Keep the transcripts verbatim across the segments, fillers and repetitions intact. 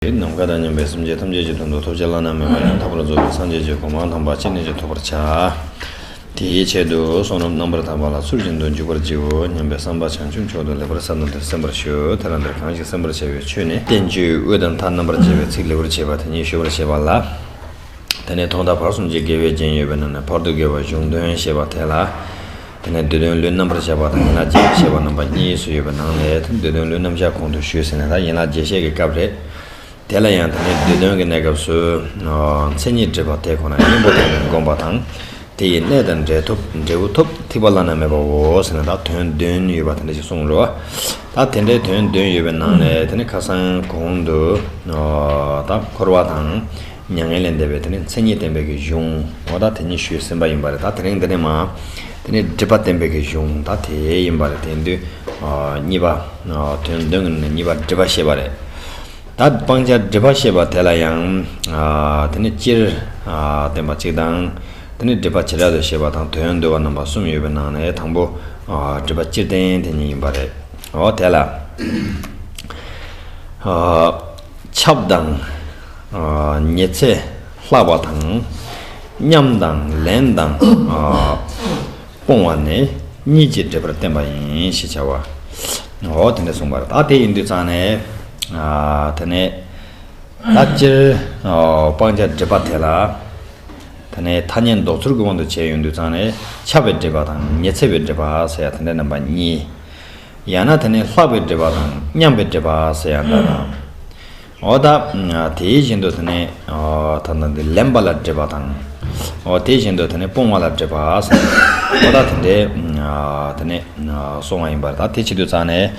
ནམ་མཁའ་དང་མཉམ་པའི་སེམས་ཅན་ཐམས་ཅད་ཀྱི་དོན་དུ་ཐོབ་བྱ་བླ་ན་མེད་པ་ཡང་དག་པར་རྫོགས་པའི་སངས་རྒྱས་ཀྱི་གོ་འཕང་དམ་པ་ཅི་ནས་ཀྱང་ཐོབ་པར་བྱ། དེའི་ཆེད་དུ་གསུང་རབ་རྣམ་པར་དག་པ་ལ་ཚུལ་བཞིན་དུ་འཇུག་པར་བགྱིའོ་སྙམ་པའི་བསམ་པ་བྱང་ཆུབ་མཆོག་ཏུ་ལེགས་པར་གསལ་བཏབ་སྟེ་གསན་པར་ཞུ། དེ་ལ་འདིར་གང་ཞིག་གསན་པར་བྱ་བའི་ཆོས་ནི། བསྟན་བཅོས་དབུས་དང་མཐའ་རྣམ་པར་འབྱེད་པའི་ཚིག་ལེགས་པར་བྱས་པ་དེ་ཉིད་ཞུ་བར་བྱེད་པ་ལ། དེ་ནས་ཐོག་མཐའ་བར་གསུམ་གྱི་དགེ་བའི་རྒྱན་ཡོད་པའི་ནང་ནས་བར་དུ་དགེ་བ་གཞུང་དོན་ཞེས་པ་དེ་ལ། དེ་ནས་བསྡུས་དོན་ལུས་རྣམ་པར་བཞག་པ་དང་ཡན་ལག་བརྒྱད་པ་ཞེས་པ་རྣམ་པ་གཉིས་སུ་ཡོད་པའི་ནང་ནས་བསྡུས་དོན་ལུས་རྣམ་བཞག་གོང་དུ་ཞུས་ཟིན་ནས་ད་ཡན་ལག་རྒྱས་བཤད་ཀྱི་སྐབས་རེད། དེ་ལ་ཡང་དེ་ནས་བསྡུས་དོན་གྱི་གནས་སྐབས་སུ། མཚན་ཉིད་སྒྲིབ་པ་དེ་ཁོ་ན་གཉེན་པོ་དེ་ནི་བསྒོམ་པ་དང་། དེ་ཡི་གནས་དང་འབྲས་ཐོབ་འབྲས་བུ་ཐོབ་ཐེག་པ་བླ་ན་མེད་པའོ་ཟེར་ནས་ད་དོན་བདུན་ཡོད་པ་དེ་འདྲ་ཞིག་གསུངས་རོ། ད་དེ་འདྲའི་དོན་བདུན་ཡོད་པའི་ནང་ནས་དེ་ནི་ཁ་སང་གོང་དུ། ད་འཁོར་བ་དང་། མྱ་ངན་ལས་འདས་པའི་དེ་ནི་མཚན་ཉིད་བསྟན་པའི་གི་གཞུང་འོ་ད་དེ་ཉིད་ཞུས་ཟིན་པ་ཡིན་པ་རེད། ད་དེ་རིང་འདི་ནས་མ། དེ་ནི་སྒྲིབ་པ་བསྟན་པའི་གི་གཞུང་ད་དེ་ཡིན་པ་རེད། དེ་དུས། གཉིས་པ། དོན་བདུན་གྱི་ནང་ནས་གཉིས་པ་སྒྲིབ་པ་བཤད་པ་རེད། ད་སྤང་བྱ་སྒྲིབ་པ་བཤད་པ་དེ་ལ་ཡང་། དེ་ནི་སྤྱིར། བསྟན་པ་གཅིག་དང་། དེ་ནི་སྒྲིབ་པ་བྱེ་བྲག་ཏུ་བཤད་པ་དང་དོན་བསྡུ་བ་རྣམ་པ་གསུམ་ཡོད་པའི་ནང་ནས་དང་པོ། སྒྲིབ་པ་སྤྱིར་བསྟན་དེ་ཉིད་ཡིན་པ་རེད། འོ་དེ་ལ། ཁྱབ་དང་། ཉི་ཚེ་ལྷག་པ་དང་། མཉམ་དང་ལན་དང་། སྤོང་བ་ནི་གཉིས་ཀྱིས་སྒྲིབ་པར་བསྟན་པ་ཡིན་ཞེས་བྱ་བ། འོ་དེ་འདྲ་གསུངས་པ་རེད། ད་དེ་ཡིན་དུས་ཙང་ནས། དེ་ནས། ད་སྤྱིར། སྤང་བྱ་སྒྲིབ་པ་དེ་ལ། དེ་ནས་ཐ་སྙད་འདོགས་ཚུལ་གྱི་དབང་དུ་བྱས་ཡོང་དུས་ཙང་ནས་ཁྱབ་པའི་སྒྲིབ་པ་དང་ཉི་ཚེ་བའི་སྒྲིབ་པ་ཟེར་ཡ་དེ་འདྲ་རྣམ་པ་གཉིས། ཡང་ན་དེ་ནས་ལྷག་པའི་སྒྲིབ་པ་དང་མཉམ་པའི་སྒྲིབ་པ་ཟེར་ཡ་འདྲ་དང་། འོ་ད། དེའི་བཞིན་དུ་དེ་ནས། ད་ལྟ་འདི་ལེན་པ་ལ་སྒྲིབ་པ་དང་། འོ་དེའི་བཞིན་དུ་དེ་ནས་སྤོང་བ་ལ་སྒྲིབ་པ་ཟེར། འོ་ད་དེ་འདྲའི། དེ་ནས། གསུང་བ་ཡིན་པར་ད་དེ་བྱེད་དུས་ཙང་ནས།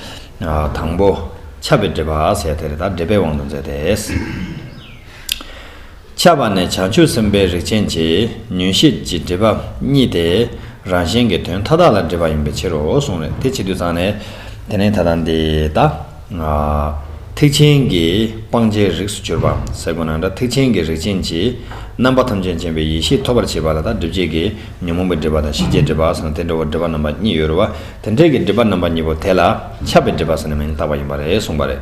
དང་པོ། ཁྱབ་པའི་སྒྲིབ་པ་ཟེར་དེ་རེད། ད་སྒྲིབ་པའི་དབང་དུ་མཛད་དེ། ཁྱབ་པ་ནི་བྱང་ཆུབ་སེམས་དཔའི་རིགས་ཅན་གྱི་ཉོན་ཤེས་ཀྱི་སྒྲིབ་པ་གཉིས་ཏེ། རང་གཞན་གྱི་དོན་མཐའ་དག་ལ་སྒྲིབ་པ་ཡིན་པའི་ཕྱིར་རོ་གསུངས་རེད། དེ་བྱེད་དུས་ཙང་ནས། དེ་ནས་ད་ལྟ་འདི་ད། ཐེག་ཆེན་གྱི་སྤང་བྱའི་རིགས་སུ་གྱུར་པ་ཟེར་དགོས་ན་འདྲ། ཐེག་ཆེན་གྱི་རིགས་ཅན་གྱི་རྣམ་པ་ཐམས་ཅད་མཁྱེན་པའི་ཡེ་ཤེས་ཐོབ་པར་བྱེད་པ་ལ་ད་སྒྲིབ་བྱེད་ཀྱི་ཉོན་མོངས་པའི་སྒྲིབ་པ་དང་ཤེས་བྱའི་སྒྲིབ་པ་ཟེར་ན་དེ་འདྲ་བོ་སྒྲིབ་པ་རྣམ་པ་གཉིས་ཡོད་རེད་བ། དེ་འདྲའི་གི་སྒྲིབ་པ་རྣམ་པ་གཉིས་པོ་དེ་ལ་ཁྱབ་པའི་སྒྲིབ་པ་ཟེར་ནས་མིང་བཏགས་པ་ཡིན་པ་རེད་གསུངས་པ་རེད།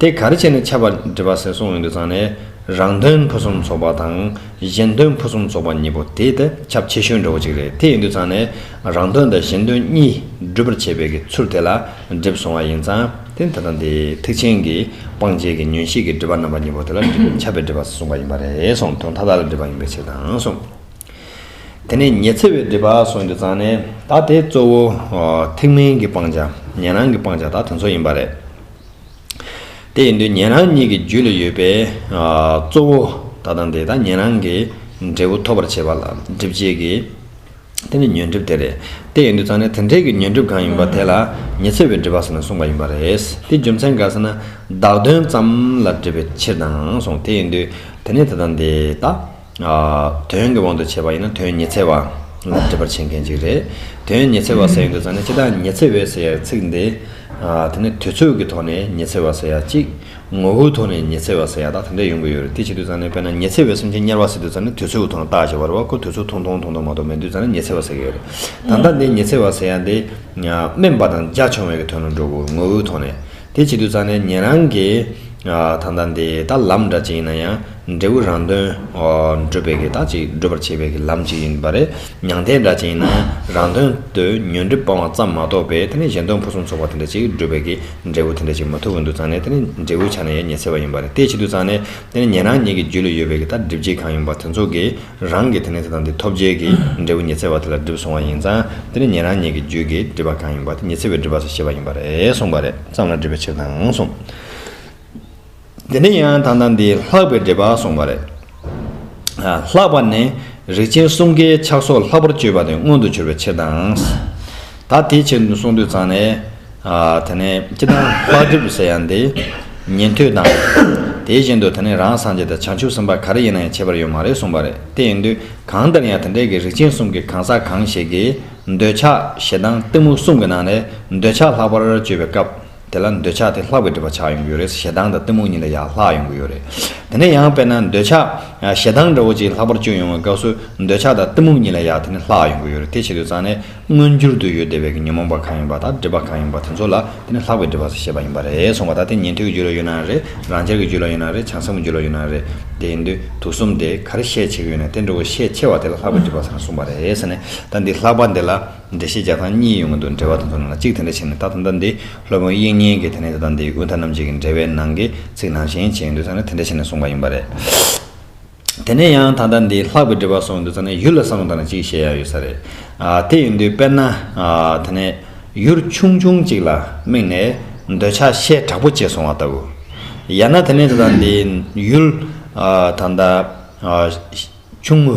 དེ་ག་རེ་བྱས་ནས་ཁྱབ་པ་སྒྲིབ་པ་ཟེར་གསུངས་ཡོང་དུས་ཙང་ནས། རང་དོན་ཕུན་སུམ་ཚོགས་པ་དང་གཞན་དོན་ཕུན་སུམ་ཚོགས་པ་གཉིས་པོ་དེ་དེ་ཁྱབ་ཆེ་ཤོས་འདྲ་བོ་ཅིག་རེད། དེ་ཡིན་དུས་ཙང་ནས་རང་དོན་དང་གཞན་དོན་གཉིས་སྒྲུབ་པར་བྱེད་པའི་གི་ཚུལ་དེ་ལ་སྒྲིབ་གསུང་བ་ཡིན་ཙང་དེ་ད་ལྟ་འདི་ཐེག་ཆེན་གྱི་སྤང་བྱའི་གི་ཉོན་ཤེས་ཀྱི་སྒྲིབ་པ་རྣམ་པ་གཉིས་པོ་དེ་ལ་སྒྲིབ་ཁྱབ་པའི་སྒྲིབ་པ་གསུངས་པ་ཡིན་པ་རེད་གསུངས། དོན་མཐའ་དག་ལ་སྒྲིབ་པ་ཡིན་པའི་ཕྱིར་དང་གསུངས། དེ་ནས་ཉི་ཚེ་བའི་སྒྲིབ་པ་གསུངས་དུས་ཙང་ནས་ད་དེ་གཙོ་བོ་ཐེག་དམན་གྱི་སྤང་བྱ་ཉན་རང་གི་སྤང་བྱ་ད་དེ་ཚོ་ཡིན་པ་རེད། དེ་ཡིན་དུས་ཉན་རང་གཉིས་ཀྱི་རྒྱུད་ལ་ཡོད་པའི་གཙོ་བོ་ད་ལྟ་འདི་ད་ཉན་རང་གི་འབྲས་བུ་ཐོབ་པར་བྱེད་པ་ལ་སྒྲིབ་བྱེད་ཀྱི་དེ་ནི་ཉོན་སྒྲིབ་དེ་རེད། དེ་ཡིན་དུས་ཙང་ནས་དེ་འདྲའི་གི་ཉོན་སྒྲིབ་གང་ཡིན་པ་དེ་ལ་ཉི་ཚེ་བའི་སྒྲིབ་པ་ཟེར་ནས་གསུངས་པ་ཡིན་པ་རེད། དེ་རྒྱུ་མཚན་ག་ཟེར་ན་བདག་དོན་ཙམ་ལ་སྒྲིབ་པའི་ཕྱིར་དང་གསུངས། དེ་ཡིན་དུས་དེ་ནི་ད་ལྟ་འདི་ད། དོན་གྱི་དབང་དུ་བྱས་པ་ཡིན་ན་དོན་ཉི་ཚེ་བ་ལ་སྒྲིབ་པར་བྱེད་མཁན་ཅིག་རེད། དོན་ཉི་ཚེ་བ་ཟེར་ཡོང་དུས་ཙང་ནས་སྤྱིར་བཏང་ཉི་ཚེ་བའི་ཟེར་ཡ་ཚིག་འདི། དེ་ནི་དུས་ཚོད་ཀྱི་ཐོག་ནས་ཉི་ཚེ་བ་ཟེར་ཡ་གཅིག་ངོ་བོའི་ཐོག་ནས་ཉི་ཚེ་བ་ཟེར་ཡ་ད་དེ་འདྲ་ཡོང་གི་ཡོད་རེད། དེ་བྱེད་དུས་ཙང་ནས་དཔེར་ན་ཉི་ཚེ་བའི་སེམས་ཅན་དམྱལ་བ་ཟེར་དུས་ཙང་ནས་དུས་ཚོད་ཀྱི་ཐོག་ནས་བཏགས་བྱས་པ་རེད་བ། ཁོ་དུས་ཚོད་ཐུང་ཐུང་ཐུང་ཐུང་མ་གཏོགས་མེད་དུས་ཙང་ནས་ཉི་ཚེ་བ་ཟེར་གྱི་ཡོད་རེད། ད་ལྟ་འདི་ཉི་ཚེ་བ་ཟེར་ཡ་འདི། དམན་པ་དང་རྒྱ་ཆུང་བའི་གི་དོན་ལ་འགྲོ་དགོས། ངོ་བོའི་ཐོག་ནས། དེ་བྱེད་དུས་ཙང་ནས་ཉན་རང་གི་ད་ལྟ་འདི་ད་ལམ་འདྲ་ཅིག་ཡིན་ན་ཡང་འབྲས་བུ་རང་དོན་སྒྲུབ་པའི་གི་ད་ཅིག་སྒྲུབ་པར་བྱེད་པའི་གི་ལམ་ཅིག་ཡིན་པ་རེད། མྱང་འདས་འདྲ་ཅིག་ཡིན་ན་རང་དོན་དུ་ཉོན་སྒྲིབ་སྤང་བ་ཙམ་མ་གཏོགས་པའི་དེ་ནས་གཞན་དོན་ཕུན་སུམ་ཚོགས་པ་དེ་འདྲ་ཅིག་སྒྲུབ་པའི་གི་འབྲས་བུ་དེ་འདྲ་ཅིག་མ་ཐོབ་ཡོང་དུས་ཙང་ནས་དེ་ནས་འབྲས་བུའི་ཆ་ནས་ཡང་ཉི་ཚེ་བ་ཡིན་པ་རེད། དེ་བྱེད་དུས་ཙང་ནས་དེ་ནས་ཉན་རང་གཉིས་ཀྱི་རྒྱུད་ལ་ཡོད་པའི་གི་ད་སྒྲིབ་བྱེད་གང་ཡིན་པ་དེ་ཚོ་གི་རང་གི་དེ་ནས་དེ་དང་དེ་ཐོབ་བྱེད་ཀྱི་འབྲས་བུ་ཉི་ཚེ་བ་དེ་ལ་སྒྲིབ་གསུང་བ་ཡིན་ཙང་དེ་ནི་ཉན་རང་གཉིས་ཀྱི་རྒྱུད་ཀྱི་སྒྲིབ་པ་གང་ཡིན་པ་དེ་ཉི་ཚེ་བའི་སྒྲིབ་པ་ཟེར་བཤད་པ་ཡིན་པ་རེད་གསུངས་པ་རེད། ཙམ་ལ་སྒྲིབ་པའི་ཕྱིར་དང་གསུངས། དེ་ནས་ཡང་ད་ལྟ་འདི་ལྷག་པའི་སྒྲིབ་པ་གསུངས་པ་རེད། ལྷག་པ་ནི་རིགས་ཅན་གསུམ་ཀའི་ཆགས་སོགས་ལྷག་པར་སྤྱོད་པ་དེ་མངོན་དུ་གྱུར་པའི་ཕྱིར་དང་། ད་དེའི་ཕྱིར་དུ་གསུངས་དུས་ཙང་ནས། དེ་ནས་སྤྱིར་བཏང་ལྷག་སྒྲིབ་ཟེར་ཡ་འདི་ཉན་ཐོས་དང་། དེ་བཞིན་དུ་དེ་ནས་རང་སངས་རྒྱས་དང་བྱང་ཆུབ་སེམས་དཔའ་ག་རེ་ཡིན་ན་ཡང་ཁྱད་པར་ཡོད་མ་རེད་གསུངས་པ་རེད། དེ་ཡིན་དུས་གང་ལྟར་ཡང་དེ་འདྲའི་གི་རིགས་ཅན་གསུམ་གྱི་གང་ཟག་གང་ཞིག་གིས་འདོད་ཆགས་ཞེ་སྡང་གཏི་མུག་གསུམ་གྱི་ནང་ནས་འདོད་ཆགས་ལྷག་པར་སྤྱོད་པའི་སྐབས་དེ་ལ་འདོད་ཆགས་དེ་ལྷག་པའི་སྒྲིབ་པ་ཆགས་ཡོང་གི་ཡོད་རེད། ཞེ་སྡང་དང་གཏི་མུག་གཉིས་ལ་ཡང་ལྷག་ཡོང་གི་ཡོད་རེད། དེ་ནས་ཡང་དཔེར་ན་འདོད་ཆགས་ཞེ་སྡང་འདྲ་བོ་ཅིག་ལྷག་པར་སྐྱེ་ཡོང་བའི་སྐབས་སུ། འདོད་ཆགས་དང་གཏི་མུག་གཉིས་ལ་ཡང་དེ་ནི་ལྷག་ཡོང་གི་ཡོད་རེད། དེ་བྱེད་དུས་ཙང་ནས་མངོན་གྱུར་དུ་ཡོད་བསྡད་པའི་གི་ཉོན་མོངས་པ་གང་ཡིན་པ་དང་སྒྲིབ་པ་གང་ཡིན་པ་དེ་ཚོ་ལ་དེ་ནི་ལྷག་པའི་སྒྲིབ་པ་ཟེར་བཤད་པ་ཡིན་པ་རེད་གསུངས་པ། ད་དེ་ཉན་ཐོས་ཀྱི་རྒྱུད་ལ་ཡོད་ན་རེད། རང་རྒྱལ་གྱི་རྒྱུད་ལ་ཡོད་ན་རེད། བྱང་སེམས་ཀྱི་རྒྱུད་ལ་ཡོད་ན་རེད། དེ་ཡིན་དུས་དུག་གསུམ་དེ་ག་རེ་ཤས་ཆེ་གི་ཡོད་ན་དེ་འདྲ་བོ་ཤས་ཆེ་བ་དེ་ལ་ལྷག་པའི་སྒྲིབ་པ་ཟེར་གསུངས་པ་རེད་ཟེར་ནས། ད་འདི་ལྷག་པ་འདི་ལ་འགྲེལ་བཤད་རྒྱག་སྟངས་གཉིས་ཡོང་གི་འདུག་འགྲེལ་པ་དེ་ཚོ་ནང་ལ་གཅིག་དེ་འདྲ་བྱས་ནས། ད་ད་ལྟ་འདི་སློབ་དཔོན་དབྱིག་གཉེན་གྱིས་དེ་ནས་ད་ལྟ་འདི་ཀུན་བརྟགས་རྣམ་འབྱེད་ཀྱི་འགྲེལ་པའི་ནང་གི་ཚིག་ནང་བཞིན་བྱས་ཡོང་དུས་ཙང་ནས་དེ་འདྲ་བྱས་ནས་གསུངས་པ་ཡིན་པ་རེད། དེ་ནས་ཡང་ད་ལྟ་འདི་ལྷག་པའི་སྒྲིབ་པ་གསུངས་དུས་ཙང་ནས་ཡུལ་ལ་བསམ་བློ་བཏང་ནས་གཅིག་བཤད་ཡ་ཡོད་ས་རེད། ཨ། དེ་ཡིན་དུས་དཔེར་ན། ཨ། དེ་ནས་ཡུལ་ཆུང་ཆུང་གཅིག་ལ་དམིགས་ནས་འདོད་ཆགས་ཤས་དྲག་པོ་སྐྱེས་སོང་བ་ལྟ་བུ། ཡང་ན་དེ་ནས་ད་ལྟ་འདི་ཡུལ། ཨ། ད་ལྟ། ཨ། ཆུང་ངུ་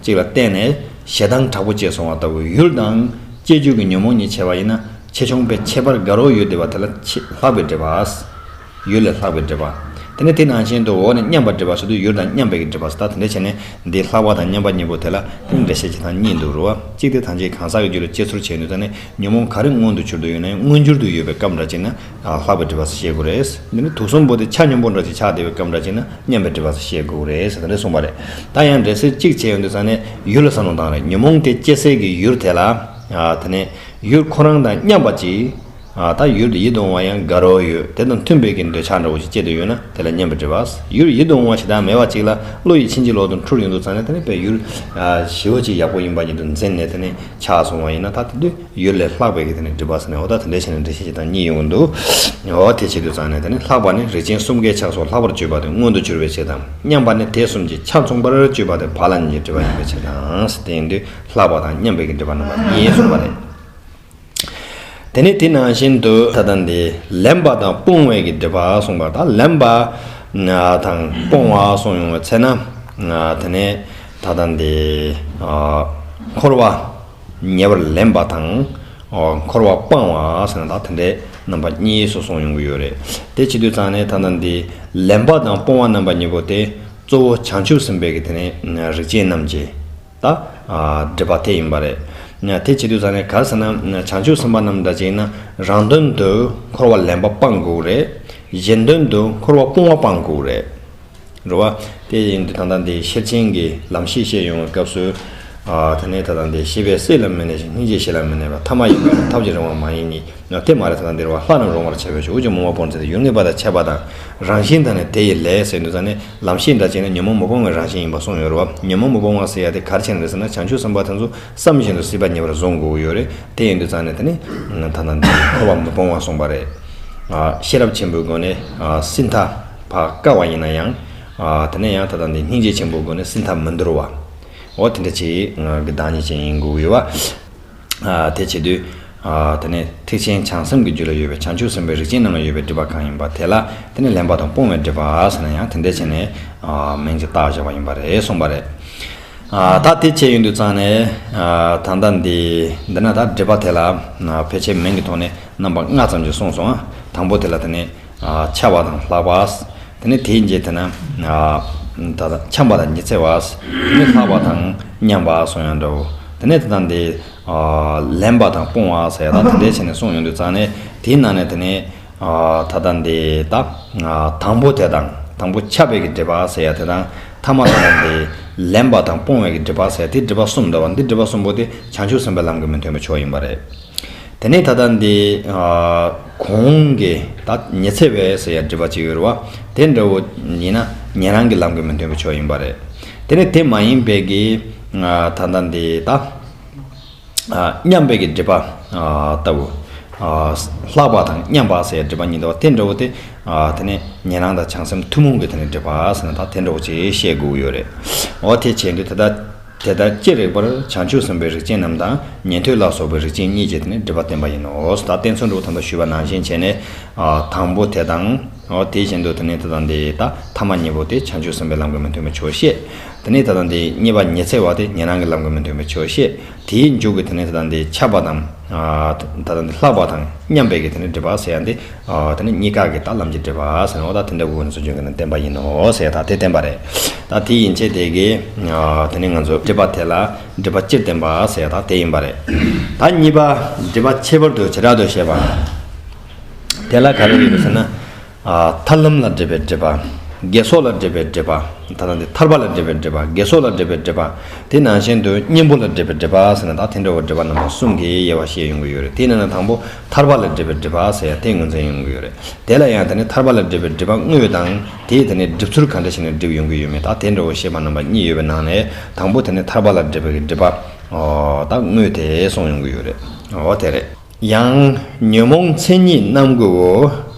གཅིག་ལ་བརྟེན་ནས་ཞེ་སྡང་དྲག་པོ་སྐྱེས་སོང་བ་ལྟ་བུ། ཡུལ་དང་སྐྱེ་རྒྱུ་གི་ཉོན་མོངས་གཉིས་ཕྱེ་བ་ཡིན་ན་ཆེ་ཆུང་དཔེ་ཁྱད་པར་དགའ་རབ་ཡོད་བསྡད་པ་དེ་ལ་ཆེ་ལྷག་པའི་སྒྲིབ་པ། ཡུལ་ལས་ལྷག་པའི་སྒྲིབ་པ། དེ་ནས་དེ་ནང་བཞིན་དུ་འོག་ནས་མཉམ་པར་སྒྲིབ་པ་ཟེར་དུས་ཡུལ་དང་མཉམ་པའི་གི་སྒྲིབ་པ་ཟེར། ད་དེ་འདྲ་བྱས་ནས་འདི་ལྷག་པ་དང་མཉམ་པ་གཉིས་པོ་དེ་ལ་དེ་འགྲེལ་བཤད་བྱེད་སྟངས་གཉིས་འདུག་རེད་བ། གཅིག་དེ་ཐམས་ཅད་གང་ཟག་གི་རྒྱུད་ལ་སྐྱེ་ཚུལ་བྱས་ནས་ད་ནི་ཉོན་མོངས་ག་རེ་མངོན་དུ་གྱུར་དུ་ཡོད་ན་ཡང་མངོན་གྱུར་དུ་ཡོད་པའི་སྐབས་འདྲ་ཅིག་ན། ཨ། ལྷག་པའི་སྒྲིབ་པ་ཟེར་བཤད་དགོས་རེད། འདི་ནི་དུག་གསུམ་པོ་དེ་ཆ་སྙོམས་པོ་འདྲ་ཅིག་ཆགས་བསྡད་པའི་སྐབས་འདྲ་ཅིག་ན་མཉམ་པའི་སྒྲིབ་པ་ཟེར་བཤད་དགོས་རེད་ཟེར་ད་འདྲ་གསུངས་པ་རེད། ད་ཡང་འགྲེལ་བཤད་གཅིག་བྱས་ཡོང་དུས་ཙང་ནས་ཡུལ་ལ་བསམ་བློ་བཏང་རེད། ཉོན་མོངས་དེ་སྐྱེ་སའི་གི་ཡུལ་དེ་ལ། ཨ། དེ་ནས་ཡུལ་ཁོ་རང་དང་མཉམ་པ་ཅིག་ཨ། ད་ཡུལ་དེ་ཡིད་དུ་འོང་བ་ཡང་དགའ་རབ་ཡོད། དེ་དང་མཐུན་པའི་གི་འདོད་ཆགས་འདྲ་བོ་ཞིག་སྐྱེས་བསྡད་ཡོད་ན་དེ་ལ་མཉམ་པའི་སྒྲིབ་པ། ཡུལ་ཡིད་དུ་འོང་བ་ཞིག་དང་མེད་པ་ཅིག་ལ་བློ་ཡིས་ཕྱིན་ཅི་ལོག་ཏུ་འཁྲུལ་ཡོང་དུས་ཙང་ནས་དེ་ནི་དཔེ་ཡུལ། ཨ། ཞེ་པོ་ཅིག་ཡག་པོ་ཡིན་པ་ཉིད་དུ་འཛིན་ནས་དེ་ནི་ཆགས་སོང་བ་ཡིན་ན། ད་དེ་དུས་ཡུལ་ལས་ལྷག་པའི་གི་དེ་ནི་སྒྲིབ་པ་ཟེར་ནས། འོ། ད་དེ་འདྲ་བྱས་ནས་འགྲེལ་བཤད་ཀྱི་སྟངས་གཉིས་ཡོང་གི་འདུག་འོ། དེ་བྱེད་དུས་ཙང་ནས་དེ་ནི་ལྷག་པ་ནི་རིགས་ཅན་གསུམ་ཀའི་ཆགས་སོགས་ལྷག་པར་གྱུར་པ་དེ་མངོན་དུ་གྱུར་པའི་ཕྱིར་དང་། མཉམ་པ་ནི་དེ་གསུམ་གྱི་ཆ་མཚུངས་པར་གྱུར་པ་དེ་བག་ལ་ཉལ་གྱི་སྒྲིབ་པ་ཡིན་པའི་ཕྱིར་དང་། དེ་ཡིན་དུས་ལྷག་པ་དང་མཉམ་པའི་གི་སྒྲིབ་པ་རྣམ་པ་གཉིས་གསུངས་པ་རེད། དེ་ནས་དེ་ནང་བཞིན་དུ་ད་ལྟ་འདི་ལེན་པ་དང་སྤོང་བའི་གི་སྒྲིབ་པ་གསུངས་པ། ད་ལེན་པ་དང་སྤོང་བ་གསུངས་ཡོང་བའི་ཚེ་ན། དེ་ནས་ད་ལྟ་འདི་འཁོར་བ་ཉེ་བར་ལེན་པ་དང་འཁོར་བ་སྤང་བ་ཟེར་ན་ད་དེ་འདྲའི་རྣམ་པ་གཉིས་སུ་གསུངས་ཡོང་གི་ཡོད་རེད། དེ་བྱེད་དུས་ཙང་ནས་ད་ལྟ་འདི་ལེན་པ་དང་སྤོང་བ་རྣམ་པ་གཉིས་པོ་དེ་གཙོ་བོ་བྱང་ཆུབ་སེམས་དཔའི་གི་དེ་ནས་རིགས་ཅན་རྣམས་ཀྱི། ད། ཨ། སྒྲིབ་པ་དེ་ཡིན་པ་རེད། དེ་བྱེད་དུས་ཙང་ནས་ག་རེ་ཟེར་ན། བྱང་ཆུབ་སེམས་དཔའ་རྣམས་འདྲ་ཅིག་ཡིན་ན་རང་དོན་དུ་འཁོར་བ་ལེན་པ་སྤང་དགོས་རེད། གཞན་དོན་དུ་འཁོར་བ་སྤོང་བ་སྤང་དགོས་རེད། རེད་བ། དེ་ཡིན་དུས་ད་ལྟ་འདི་ཤེར་ཕྱིན་གྱི་ལམ་ཤེས་བཤད་ཡོང་བའི་སྐབས་སུ། ཨ། དེ་ནས་ད་ལྟ་འདི་ཤེས་པས་སྲེད་ལ་མི་གནས་ཤིང་། སྙིང་རྗེས་ཞི་ལ་མི་གནས་པ། ཐ་མ་ཡིན་པས་ཐབས་ཀྱིས་རང་དབང་མ་ཡིན་གཉིས། དེ་མ་རེད། ད་ལྟ་འདིར་བ་ལྷ་རྣམས་རུང་བར་བྱ་བའི་ཕྱིར། དབུགས་ཀྱིས་རྨོངས་པ་སྤོང་ཚུལ་དེ། ཡུལ་ངེས་པ་དང་ཁྱབ་པ་དང་རང་བཞིན་དང་ནི་དེ་ཡི་ལས་ཟེར་དུས་ཙང་ནས། ལམ་ཤེས་འདྲ་བྱས་ན་ཉོན་མོངས་མི་སྤོང་བའི་རང་བཞིན་ཡིན་པ་གསུངས་ཡོད་རེད་བ། ཉོན་མོངས་མི་སྤོང་བ་ཟེར་ཡ་དེ་ག་རེ་བྱས་ནས་རེད་ཟེར་ན། བྱང་ཆུབ་སེམས་དཔའ་དེ་ཚོ་བསམ་བཞིན་དུ་སྲིད་པ་ཉེ་བར་བཟུང་དགོས་ཀྱི་ཡོད་རེད། དེ་ཡིན་དུས་ཙང་ནས་དེ་ནི་ད་ལྟ་འདི་འཁོར་བ་མི་སྤོང་བ་གསུངས་པ་རེད། ཨ། ཤེས་རབ་ཆེན་པོའི་སྒོ་ནས། ཨ། སྲིད་མཐའ་ཕར་བཀག་པ་ཡིན་ན་ཡང་། ཨ། དེ་ནས་ཡང་ད་ལྟ་འདི་སྙིང་རྗེ་ཆེན་པོའི་སྒོ་ནས་སྲིད་མཐའ་མི་འདོར་བ། འོ། དེ་འདྲ་ཅིག་གི་བདག་ཉིད་ཅན་ཡིན་དགོས་ཀྱི་ཡོད་བ། ཨ། དེ་བྱེད་དུས། ཨ། དེ་ནས་ཐེག་ཆེན་བྱང་སེམས་ཀྱི་རྒྱུད་ལ་ཡོད་པའི་བྱང་ཆུབ་སེམས་དཔའི་རིགས་ཅན་རྣམས་ལ་ཡོད་པའི་སྒྲིབ་པ་གང་ཡིན་པ་དེ་ལ་དེ་ནི་ལེན་པ་དང་སྤོང་བའི་སྒྲིབ་པ་ཟེར་ན་ཡང་དེ་འདྲ་བྱས་ནས། ཨ། མིང་ཅིག་བཏགས་བཞག་པ་ཡིན་པ་རེད་གསུངས་པ་རེད། ཨ། ད་དེ་བྱས་ཡོང་དུས་ཙང་ནས། ཨ། ད་ལྟ་འདི་འདི་ན་ད་སྒྲིབ་པ་དེ་ལ། ཨ། ཕལ་ཆེར་མིང་གི་ཐོག་ནས་རྣམ་པ་ལྔ་ཙམ་ཅིག་གསུངས་སོང་། ཨ། དང་པོ་དེ་ལ་དེ་ནི། ཨ། ཁྱབ་པ་དང་ལྷག་པ། དེ་ནས་དེའི་རྗེས་དེ་ན། ཨ། ད་ལྟ་འཁྱམས་པ་དང་ཉི་ཚེ་བ། དེ་ནས་ལྷག་པ་དང་མཉམ་པ་གསུངས་ཡང་འདྲ་བོ། དེ་ནས་དེ་དང་དེ། ཨ། ལེན་པ་དང་སྤོང་བ་ཟེར་ཡ་ད་དེ་འདྲའི་བྱས་ནས་གསུངས་ཡོང་དུས་ཙང་ནས། དེའི་ནང་ནས་དེ་ནས། ཨ། ད་ལྟ་འདི་ད། ཨ། དང་པོ་དེ་དང་དང་པོ་ཁྱབ་པའི་གི་སྒྲིབ་པ་ཟེར་ཡ་དེ་དང་། ཐ་མ་ད་ལྟ་འདི་ལེན་པ་དང་སྤོང་བའི་གི་སྒྲིབ་པ་ཟེར་ཡ་དེ་སྒྲིབ་པ་གསུམ་འདུག་བ། འདི་སྒྲིབ་པ་གསུམ་པོ་དེ་བྱང་ཆུབ་སེམས་དཔའི་ལམ་གྱི་མི་མཐུན་པའི་ཕྱོགས་ཡིན་པ་རེད། དེ་ནས་ད་ལྟ་འདི། ཨ། གོང་གི་ད་ཉི་ཚེ་བའི་ཟེར་ཡ་སྒྲིབ་པ་ཅིག་ཡོད་རེད་བ། དེ་འདྲ་བོ་ཡིན་ན་ཉན་རང་གི་ལམ་གྱི་མི་མཐུན་པའི་ཕྱོགས་ཡིན་པ་རེད། དེ་ནས་དེ་མ་ཡིན་པའི་གི། ཨ། ད་ལྟ་འདི་ད། ཨ། མཉམ་པའི་གི་སྒྲིབ་པ། ཨ། ལྟ་བུ། ཨ། ལྷག་པ་དང་མཉམ་པ་ཟེར་ཡ་སྒྲིབ་པ་གཉིས་འདུག་བ། དེ་འདྲ་བོ་དེ། ཨ། དེ་ནས་ཉན་རང་དང་བྱང་སེམས་ཐུན་མོང་གི་དེ་ནས་སྒྲིབ་པ་ཟེར་ན་ད་དེ་འདྲ་བོ་ཅིག་བཤད་དགོས་ཀྱི་ཡོད་རེད། འོ། དེ་བྱས་དུས་དེ་ལྟར། དེ་ལྟར་ཅི་རིགས་པར་བྱང་ཆུབ་སེམས་དཔའི་རིགས་ཅན་རྣམས་དང་ཉན་ཐོས་ལ་སོགས་པའི་རིགས་ཅན་གཉིས་ཀྱིས་དེ་ནི་སྒྲིབ་པ་བསྟན་པ་ཡིན་ནོ། ད་བསྟན་ཚུལ་འདྲ་བོ་ད་ལྟ་ཞུས་པ་ནང་བཞིན་བྱས་ནས། ཨ། དང་པོ་དེ་དང་། འོ། དེ་བཞིན་དུ་དེ་ནས་དེ་དང་དེ་ད་ཐ་མ་གཉིས་པོ་དེ་བྱང་ཆུབ་སེམས་དཔའི་ལམ་གྱི་མི་མཐུན་པའི་ཕྱོགས་བཤད། དེ་ནས་ད་ལྟ་འདི་གཉིས་པ་ཉི་ཚེ་བ་དེ་ཉན་རང་གི་ལམ་གྱི་མི་མཐུན་པའི་ཕྱོགས་བཤད། དེའི་མཇུག་གི་དེ་ནས་ད་ལྟ་འདི་ཁྱབ་པ་དང་། ཨ། ད་ལྟ་འདི་ལྷག་པ་དང་མཉམ་པའི་གི་དེ་ནས་སྒྲིབ་པ་ཟེར་ཡ་འདི། ཨ། དེ་ནས་གཉིས་ཀ་གི་ད་ལམ་གྱི་སྒྲིབ་པ་ཟེར་ནོ། ད་དེ་འདྲ་བོ་ནི་སོ་སྦྱོང་གི་ནི་བསྟན་པ་ཡིན་ནོ་ཟེར་ཡ་ད་དེ་བསྟན་པ་རེད། ད་དེ་ཡིན་ཚེ་དེ་གི། ཨ། དེ་ནས་ང་ཚོ་སྒྲིབ་པ་དེ་ལ་སྒྲིབ་པ་སྤྱིར་བསྟན་པ་ཟེར་ཡ་ད་དེ་ཡིན་པ་རེད། ད་གཉིས་པ་སྒྲིབ་པ་ཁྱད་པར་དུ་བྱེ་བྲག་ཏུ་བཤད་པ། དེ་ལ་ག་རེ་ཡོད་ཟེར་ན། ཨ། ཐར་ལམ་ལ་སྒྲིབ་པའི་སྒྲིབ་པ། དགེ་སོགས་ལ་སྒྲིབ་པའི་སྒྲིབ་པ། ད་ལྟ་འདི་ཐར་པ་ལ་སྒྲིབ་པའི་སྒྲིབ་པ། དགེ་སོགས་ལ་སྒྲིབ་པའི་སྒྲིབ་པ། དེ་ནང་བཞིན་དུ་གཉེན་པོ་ལ་སྒྲིབ་པའི་སྒྲིབ་པ་ཟེར་ན། ད་དེ་འདྲ་བོ་སྒྲིབ་པ་རྣམ་པ་གསུམ་གྱི་དབྱེ་བ་བཤད་ཡོང་གི་ཡོད་རེད། དེ་ནང་ནས་དང་པོ་ཐར་པ་ལ་སྒྲིབ་པའི་སྒྲིབ་པ་ཟེར་ཡ་དེ་ངོས་འཛིན་ཡོང་གི་ཡོད་རེད། དེ་ལ་ཡང་དེ་ནི་ཐར་པ་ལ་སྒྲིབ་པའི་སྒྲིབ་པ་དངོས་དང་། དེའི་དེ་ནི་སྒྲིབ་ཚུལ་ག་འདྲ་ཞིག་ནས་སྒྲིབ་ཡོང་གི་ཡོད་མེད། ད་དེ་འདྲ་བོ་བཤད་པ་རྣམ་པ་གཉིས་ཡོད་པའི་ནང་ནས། དང་པོ་དེ་ནི་ཐར་པ་ལ་སྒྲིབ་པའི་སྒྲིབ་པ། ཨོ། ད་དངོས་དེ་གསུངས་ཡོང་གི་ཡོད་རེད། ཨོ་དེ་རེད། ཡང་ཉོན་མོངས་མཚན་ཉིད་རྣམ་དགུའོ།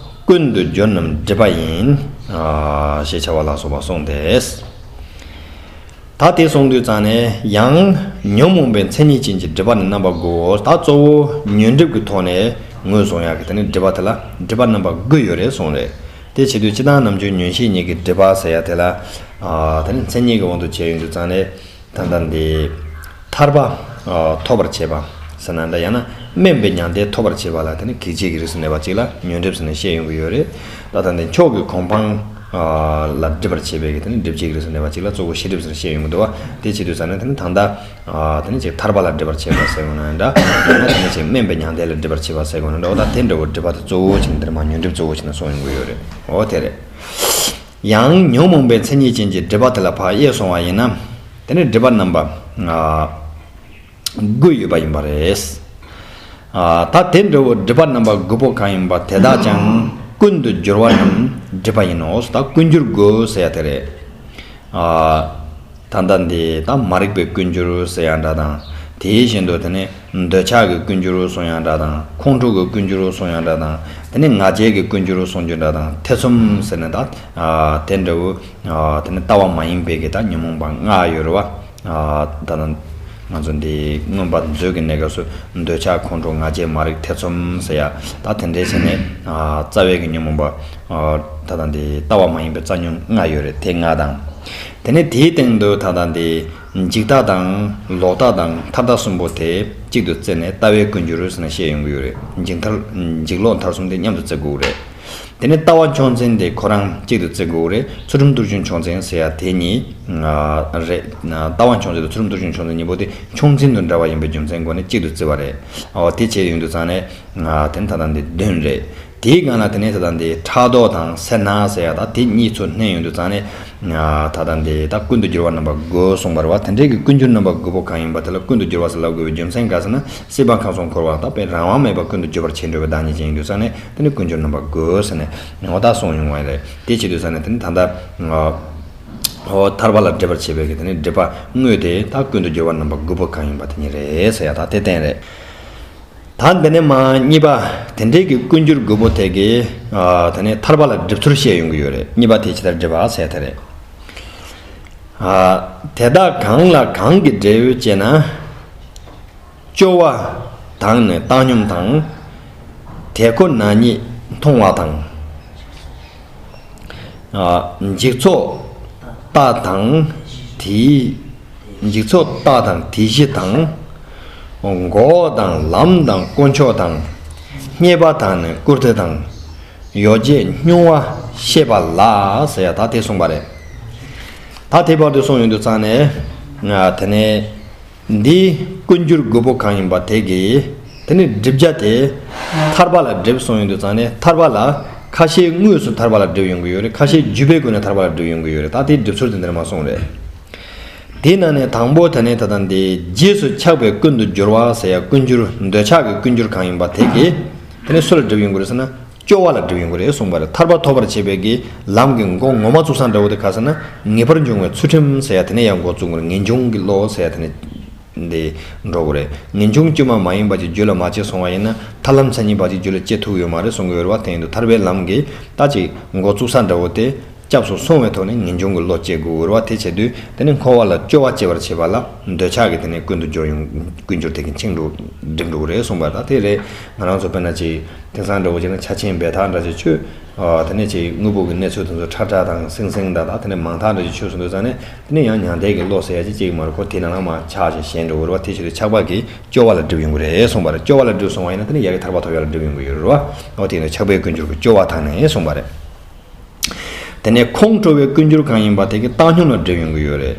ཀུན་ཏུ་སྦྱོར་རྣམས་སྒྲིབ་པ་ཡིན། ཨ། ཞེས་བྱ་བ་ལ་སོགས་པ་གསུངས་ཏེ། ད་དེ་གསུངས་དུས་ཙང་ནས། ཡང་ཉོན་མོངས་པའི་མཚན་ཉིད་ཅན་གྱི་སྒྲིབ་པ་ནི་རྣམ་པ་དགུའོ། ད་གཙོ་བོ་ཉོན་སྒྲིབ་ཀྱི་ཐོག་ནས་ངོས་བཟུང་ཡག་གི་དེ་ནི་སྒྲིབ་པ་དེ་ལ་སྒྲིབ་པ་རྣམ་པ་དགུ་ཡོད་རེད་གསུངས་རེད། དེ་བྱེད་དུས་སྤྱི་བཏང་ནམ་རྒྱུན་ཉོན་ཤེས་གཉིས་ཀྱི་སྒྲིབ་པ་ཟེར་ཡ་དེ་ལ། ཨ། དེ་ནི་མཚན་ཉིད་ཀྱི་དབང་དུ་བྱས་ཡོང་དུས་ཙང་ནས། ད་ལྟ་འདི་ཐར་པ། ཨ། ཐོབ་པར་བྱེད་པ་ཟེར་ན་འདྲ། ཡང་ན་དམན་པའི་མྱང་འདས་ཐོབ་པར་བྱེད་པ་ལ་དེ་ནི་གེགས་བྱེད་ཀྱི་རིགས་སུ་གནས་པ་གཅིག་ལ་ཉོན་སྒྲིབ་ཟེར་ནས་བཤད་ཡོང་གི་ཡོད་རེད། ད་ལྟ་འདི་མཆོག་གི་གོ་འཕང་། ཨ། ལ་སྒྲིབ་པར་བྱེད་པའི་གི་དེ་ནི་སྒྲིབ་བྱེད་ཀྱི་རིགས་སུ་གནས་པ་གཅིག་ལ་གཙོ་བོ་ཤེས་སྒྲིབ་ཟེར་ནས་བཤད་ཡོང་གི་འདུག་བ། དེ་བྱེད་དུས་ཙང་ནས་དེ་ནི་ད་ལྟ། ཨ། དེ་ནི་ཅིག་ཐར་པ་ལ་སྒྲིབ་པར་བྱེད་པ་ཟེར་དགོས་ན་འདྲ། ཡང་ན་དེ་ནི་ཅིག་དམན་པའི་མྱང་འདས་ལ་སྒྲིབ་པར་བྱེད་པ་ཟེར་དགོས་ན་འདྲ། འོ་ད་དེ་འདྲ་བོ་སྒྲིབ་པ་དེ་གཙོ་བོ་བྱས་ནས་འདིར་མ་ཉོན་སྒྲིབ་གཙོ་བོ་བྱས་ནས་གསུངས་ཡོང་གི་ཡོད་རེད། འོ་དེ་རེད། ཡང་ཉོན་མོངས་པའི་མཚན་ཉིད་ཅན་གྱི་སྒྲིབ་པ་དེ་ལ་ཕར་དབྱེ་སོང་བ་ཡིན་ན། དེ་ནི་སྒྲིབ་པ་རྣམ་པ། ཨ། དགུ་ཡོད་པ་ཡིན་པ་རེད། ཨ། ད་དེ་འདྲ་བོ་སྒྲིབ་པ་རྣམ་པ་དགུ་པོ་གང་ཡིན་པ་དེ་དག་ཀྱང་ཀུན་ཏུ་སྦྱོར་བ་རྣམས་སྒྲིབ་པ་ཡིན་ནོ། ད་ཀུན་སྦྱོར་དགུ་ཟེར་ཡ་དེ་རེད། ཨ། ད་ལྟ་འདི་ད་མ་རིག་པའི་ཀུན་སྦྱོར་ཟེར་ཡ་འདྲ་དང་། དེའི་བཞིན་དུ་དེ་ནི་འདོད་ཆགས་ཀྱི་ཀུན་སྦྱོར་གསུང་ཡ་འདྲ་དང་། ཁོང་ཁྲོ་གི་ཀུན་སྦྱོར་གསུང་ཡ་འདྲ་དང་། དེ་ནི་ང་རྒྱལ་གྱི་ཀུན་སྦྱོར་གསུང་རྒྱུ་འདྲ་དང་། ཐེ་ཚོམ་ཟེར་ནས་ད། ཨ། དེ་འདྲ་བོ། ཨ། དེ་ནི་ལྟ་བ་མ་ཡིན་པའི་གི་ད་ཉོན་མོངས་པ་ལྔ་ཡོད་རེད་བ། ཨ། ད་ལྟ་ང་ཚོ་འདི་མངོན་པ་མཛོད་ཀྱི་གནས་སྐབས་སུ་འདོད་ཆགས་ཁོང་ཁྲོ་ང་རྒྱལ་མ་རིག་ཐེ་ཚོམ་ཟེར་ཡ། ད་དེ་འདྲའི་བྱས་ནས། ཨ། རྩ་བའི་གི་ཉོན་མོངས་པ། ཨ། ད་ལྟ་འདི་ལྟ་བ་མ་ཡིན་པའི་རྩ་ཉོན་ལྔ་ཡོད་རེད། དེ་ལྔ་དང་། དེ་ནས་དེའི་སྟེང་དུ་ད་ལྟ་འདི་འཇིག་ལྟ་དང་ལོག་ལྟ་དང་ཐར་ལྟ་གསུམ་པོ་དེ་གཅིག་ཏུ་བརྩིས་ནས་ལྟ་བའི་ཀུན་སྦྱོར་ཟེར་ནས་བཤད་ཡོང་གི་ཡོད་རེད། འཇིག་མཐར། འཇིག་ལོག་མཐར་གསུམ་དེ་མཉམ་དུ་བརྩི་དགོས་རེད། དེ་ནས་ལྟ་བ་མཆོག་འཛིན་དེ་ཁོ་རང་གཅིག་ཏུ་བརྩི་དགོས་རེད། ཚུལ་ཁྲིམས་ཐོབ་བྱུང་མཆོག་འཛིན་ཟེར་ཡ་དེ་གཉིས། ཨ། རེད། ལྟ་བ་མཆོག་འཛིན་དང་ཚུལ་ཁྲིམས་ཐོབ་བྱུང་མཆོག་འཛིན་གཉིས་པོ་དེ་མཆོག་འཛིན་དུ་འདྲ་བ་ཡིན་པའི་རྒྱུ་མཚན་སྒོ་ནས་གཅིག་ཏུ་བརྩི་བ་རེད། འོ་དེ་བྱས་ཡོང་དུས་ཙང་ནས། ཨ། དེ་ནི་ད་ལྟ་འདི་བདུན་རེད། དེའི་སྒང་ལ་དེ་ནས་ད་ལྟ་འདི་ཕྲག་དོག་དང་སེར་སྣ་ཟེར་ཡ། ད་དེ་གཉིས་ཚུར་བསྣན་ཡོང་དུས་ཙང་ནས། ཨ། ད་ལྟ་འདི་ད་ཀུན་ཏུ་སྦྱོར་བ་རྣམ་པ་དགུ་གསུངས་པ་རེད་བ། དེ་འདྲའི་གི་ཀུན་སྦྱོར་རྣམ་པ་དགུ་པོ་གང་ཡིན་པ་དེ་ལ་ཀུན་ཏུ་སྦྱོར་བ་ཟེར་ལབ་དགོས་པའི་རྒྱུ་མཚན་ག་ཟེར་ན། སྲིད་པ་ཁམས་གསུམ་འཁོར་བ་ད་དཔེ་རང་དབང་མེད་པར་ཀུན་ཏུ་སྦྱོར་བར་བྱེད་འགྲོ་བའི་བདག་ཉིད་ཅན་ཡིན་དུས་ཙང་ནས། དེ་ནི་ཀུན་སྦྱོར་རྣམ་པ་དགུ་ཟེར་ནས་འོ་ད་གསུངས་ཡོང་བ་རེད། དེ་བྱེད་དུས་ཙང་ནས་དེ་ནི་ད་ལྟ། ཨོ། ཐར་པ་ལ་སྒྲིབ་པར་བྱེད་པའི་གི་དེ་ནི་སྒྲིབ་པ་དངོས་དེ་ད་ཀུན་ཏུ་སྦྱོར་བ་རྣམ་པ་དགུ་པོ་གང་ཡིན་པ་དེ་ཉིད་རེད་ཟེར་ཡ་ད་དེ་གཏན་རེད། ད་འདི་ནས་མ་གཉིས་པ། དེ་འདྲའི་གི་ཀུན་སྦྱོར་དགུ་པོ་དེ་གི། ཨ། དེ་ནི་ཐར་པ་ལ་སྒྲིབ་ཚུལ་བཤད་ཡོང་གི་ཡོད་རེད། གཉིས་པ་དེ་ཇི་ལྟར་སྒྲིབ་པ་ཟེར་དེ་རེད། ཨ། དེ་དག་གང་ལ་གང་གིས་སྒྲིབ་ཅེ་ན། སྐྱོ་བ་དང་ནི་བཏང་སྙོམས་དང་། དེ་ཁོ་ན་ཉིད་མཐོང་བ་དང་། ཨ། འཇིག་ཚོགས་རྟག་དང་དེའི། འཇིག་ཚོགས་རྟག་དང་དེའི་གཞི་དང་། འགོག་དང་ལམ་དང་དཀོན་མཆོག་དང་། རྙེད་པ་དང་ནི་བཀུར་སྟི་དང་། ཡོ་བྱད་བསྙུང་བ་ཤེས་པ་ལ་ཟེར་ཡ་ད་དེ་གསུངས་པ་རེད། ད་དེ་བར་དུ་གསུངས་ཡོང་དུས་ཙང་ནས། ཨ། དེ་ནས། འདིའི་ཀུན་སྦྱོར་དགུ་པོ་གང་ཡིན་པ་དེ་གིས། དེ་ནི་སྒྲིབ་བྱ་དེ་ཐར་པ་ལ་སྒྲིབ་གསུངས་ཡོང་དུས་ཙང་ནས། ཐར་པ་ལ་ཁ་ཤས་དངོས་སུ་ཐར་པ་ལ་སྒྲིབ་ཡོང་གི་ཡོད་རེད། ཁ་ཤས་བརྒྱུད་པའི་སྒོ་ནས་ཐར་པ་ལ་སྒྲིབ་ཡོང་གི་ཡོད་རེད། ད་དེའི་སྒྲིབ་ཚུལ་དེ་འདིར་མ་གསུངས་རེད། དེའི་ནང་ནས་དང་པོ་དེ་ནི་ད་ལྟ་འདི་རྗེས་སུ་ཆགས་པའི་ཀུན་ཏུ་སྦྱོར་བ་ཟེར་ཡ་ཀུན་སྦྱོར། འདོད་ཆགས་ཀྱི་ཀུན་སྦྱོར་གང་ཡིན་པ་དེ་གིས། དེ་ནི་སུ་ལ་སྒྲིབ་ཡོང་གི་རེད་ཟེར་ན། སྐྱོ་བ་ལ་སྒྲིབ་ཡོང་གི་རེད་གསུངས་པ་རེད། ཐར་པ་ཐོབ་པར་བྱེད་པའི་གི་ལམ་གྱི་འགོ་ངོ་མ་བཙུགས་ས་འདྲ་བོ་དེ་ག་ཟེར་ན། ངེས་པར་འབྱུང་བའི་ཚུལ་ཁྲིམས་ཟེར་ཡ་དེ་ནས་ཡང་འགོ་བཙུགས་དགོས་རེད། ངེས་འབྱུང་གི་བློ་ཟེར་ཡ་དེ་ནས་འདི་འགྲོ་དགོས་རེད། ངེས་འབྱུང་དཀྱུས་མ་མ་ཡིན་པ་ཅིག་རྒྱུད་ལ་མ་སྐྱེས་སོང་བ་ཡིན་ན། ཐར་ལམ་མཚན་ཉིད་པ་ཅིག་རྒྱུད་ལ་སྐྱེ་ཐུབ་ཡོད་མ་རེད་གསུང་གི་ཡོད་རེད་བ། དེ་ཡིན་དུས་ཐར་པའི་ལམ་གྱི་ད་ཅིག་འགོ་བཙུགས་ས་འདྲ་བོ་དེ། སྐྱབས་སུ་སོང་བའི་ཐོག་ནས་ངེས་འབྱུང་གི་བློ་སྐྱེ་དགོས་རེད་བ། དེ་བྱེད་དུས་དེ་ནི་འཁོར་བ་ལ་སྐྱོ་བ་སྐྱེ་བར་བྱེད་པ་ལ་འདོད་ཆགས་ཀྱི་དེ་ནི་ཀུན་ཏུ་སྦྱོར་ཡོང་། ཀུན་སྦྱོར་དེ་གིས་འཆིང་འགྲོ། སྒྲིབ་འགྲོ་གི་རེད་གསུངས་པ་རེད། ད་དེ་རེད། ང་རང་ཚོ་དཔེར་ན་ཅིག་དེང་སང་འདྲ་བོ་བྱས་ན་ཆ་ཆེན་འབད་ཐག་འདྲ་ཅིག་ཆོད། ཨ། དེ་ནས་ཅིག་དངོས་པོ་གི་གནས་ཚུལ་དེ་ཚོ་ཁྲ་ཁྲ་དང་སིང་སིང་དང་། ད་དེ་ནས་མང་ཐག་འདྲ་ཅིག་ཆོད་སོང་དུས་ཙང་ནས། དེ་ནས་ཡང་མྱང་འདས་ཀྱི་བློ་ཟེར་ཡ་ཅིག་ཅིག་མ་རེད། ཁོ་དེ་ནང་ལ་མར་ཆགས་ཤིང་ཞེན་འགྲོ་གི་རེད་བ། དེ་བྱེད་དུས་ཆགས་པ་གིས་སྐྱོ་བ་ལ་སྒྲིབ་ཡོང་གི་རེད་གསུངས་པ་རེད། སྐྱོ་བ་ལ་སྒྲིབ་སོང་བ་ཡིན་ན་དེ་ནི་ཡ་གི་ཐར་པ་ཐོབ་ཡ་ལ་སྒྲིབ་ཡོང་གི་ཡོད་རེད་བ། འོ་དེ་ནི་ཆགས་པའི་ཀུན་སྦྱོར་གྱི་སྐྱོ་བ་དང་ནི་གསུངས་པ་རེད། དེ་ནས་ཁོང་ཁྲོ་བའི་ཀུན་སྦྱོར་གང་ཡིན་པ་དེ་གིས་བཏང་སྙོམས་ལ་སྒྲིབ་ཡོང་གི་ཡོད་རེད།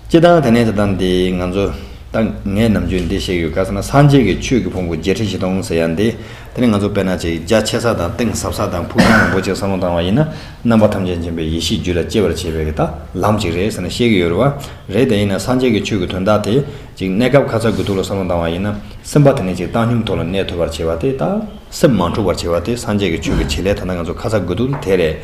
སྤྱིར་བཏང་དེ་ནས་དེ་དང་དེ་ང་ཚོ་ ད་ངས་ནམ་རྒྱུན་འདི་བཤད་ཀྱི་ཡོད། ག་ཟེར་ན་སངས་རྒྱས་ཀྱི་ཆོས་ཀྱི་ཕུང་པོ་བརྒྱད་ཁྲི་བཞི་སྟོང་ཟེར་ཡ་འདི། དེ་ནི་ང་ཚོ་དཔེར་ན་ཅིག་རྒྱ་ཆེ་ས་དང་གཏིང་ཟབ་ས་དང་ཕུགས་རྒྱང་རིང་པོ་ཅིག་བསམ་བློ་བཏང་བ་ཡིན་ན། རྣམ་པ་ཐམས་ཅད་མཁྱེན་པའི་ཡེ་ཤེས་རྒྱུད་ལ་སྐྱེ་བར་བྱེད་པའི་གི་ད་ལམ་ཅིག་རེད་ཟེར་ནས་བཤད་ཀྱི་ཡོད་རེད་བ། རེད། དེ་ཡིན་ན་སངས་རྒྱས་ཀྱི་ཆོས་ཀྱི་དོན་དག་དེ་ཅིག་གནས་སྐབས་ཁ་ཚ་དགོས་གཏུགས་ལ་བསམ་བློ་བཏང་བ་ཡིན་ན། སེམས་པ་དེ་ནི་ཅིག་བཏང་སྙོམས་ཐོག་ལ་གནས་ཐུབ་པར་བྱེད་པ་དེ། ད་སེམས་མ་འཁྲུགས་པར་བྱེད་པ་དེ་སངས་རྒྱས་ཀྱི་ཆོས་ཀྱི་བྱེད་ལས། ད་ལྟ་ང་ཚོ་ཁ་ཚ་དགོས་གཏུགས་དེ་རེད།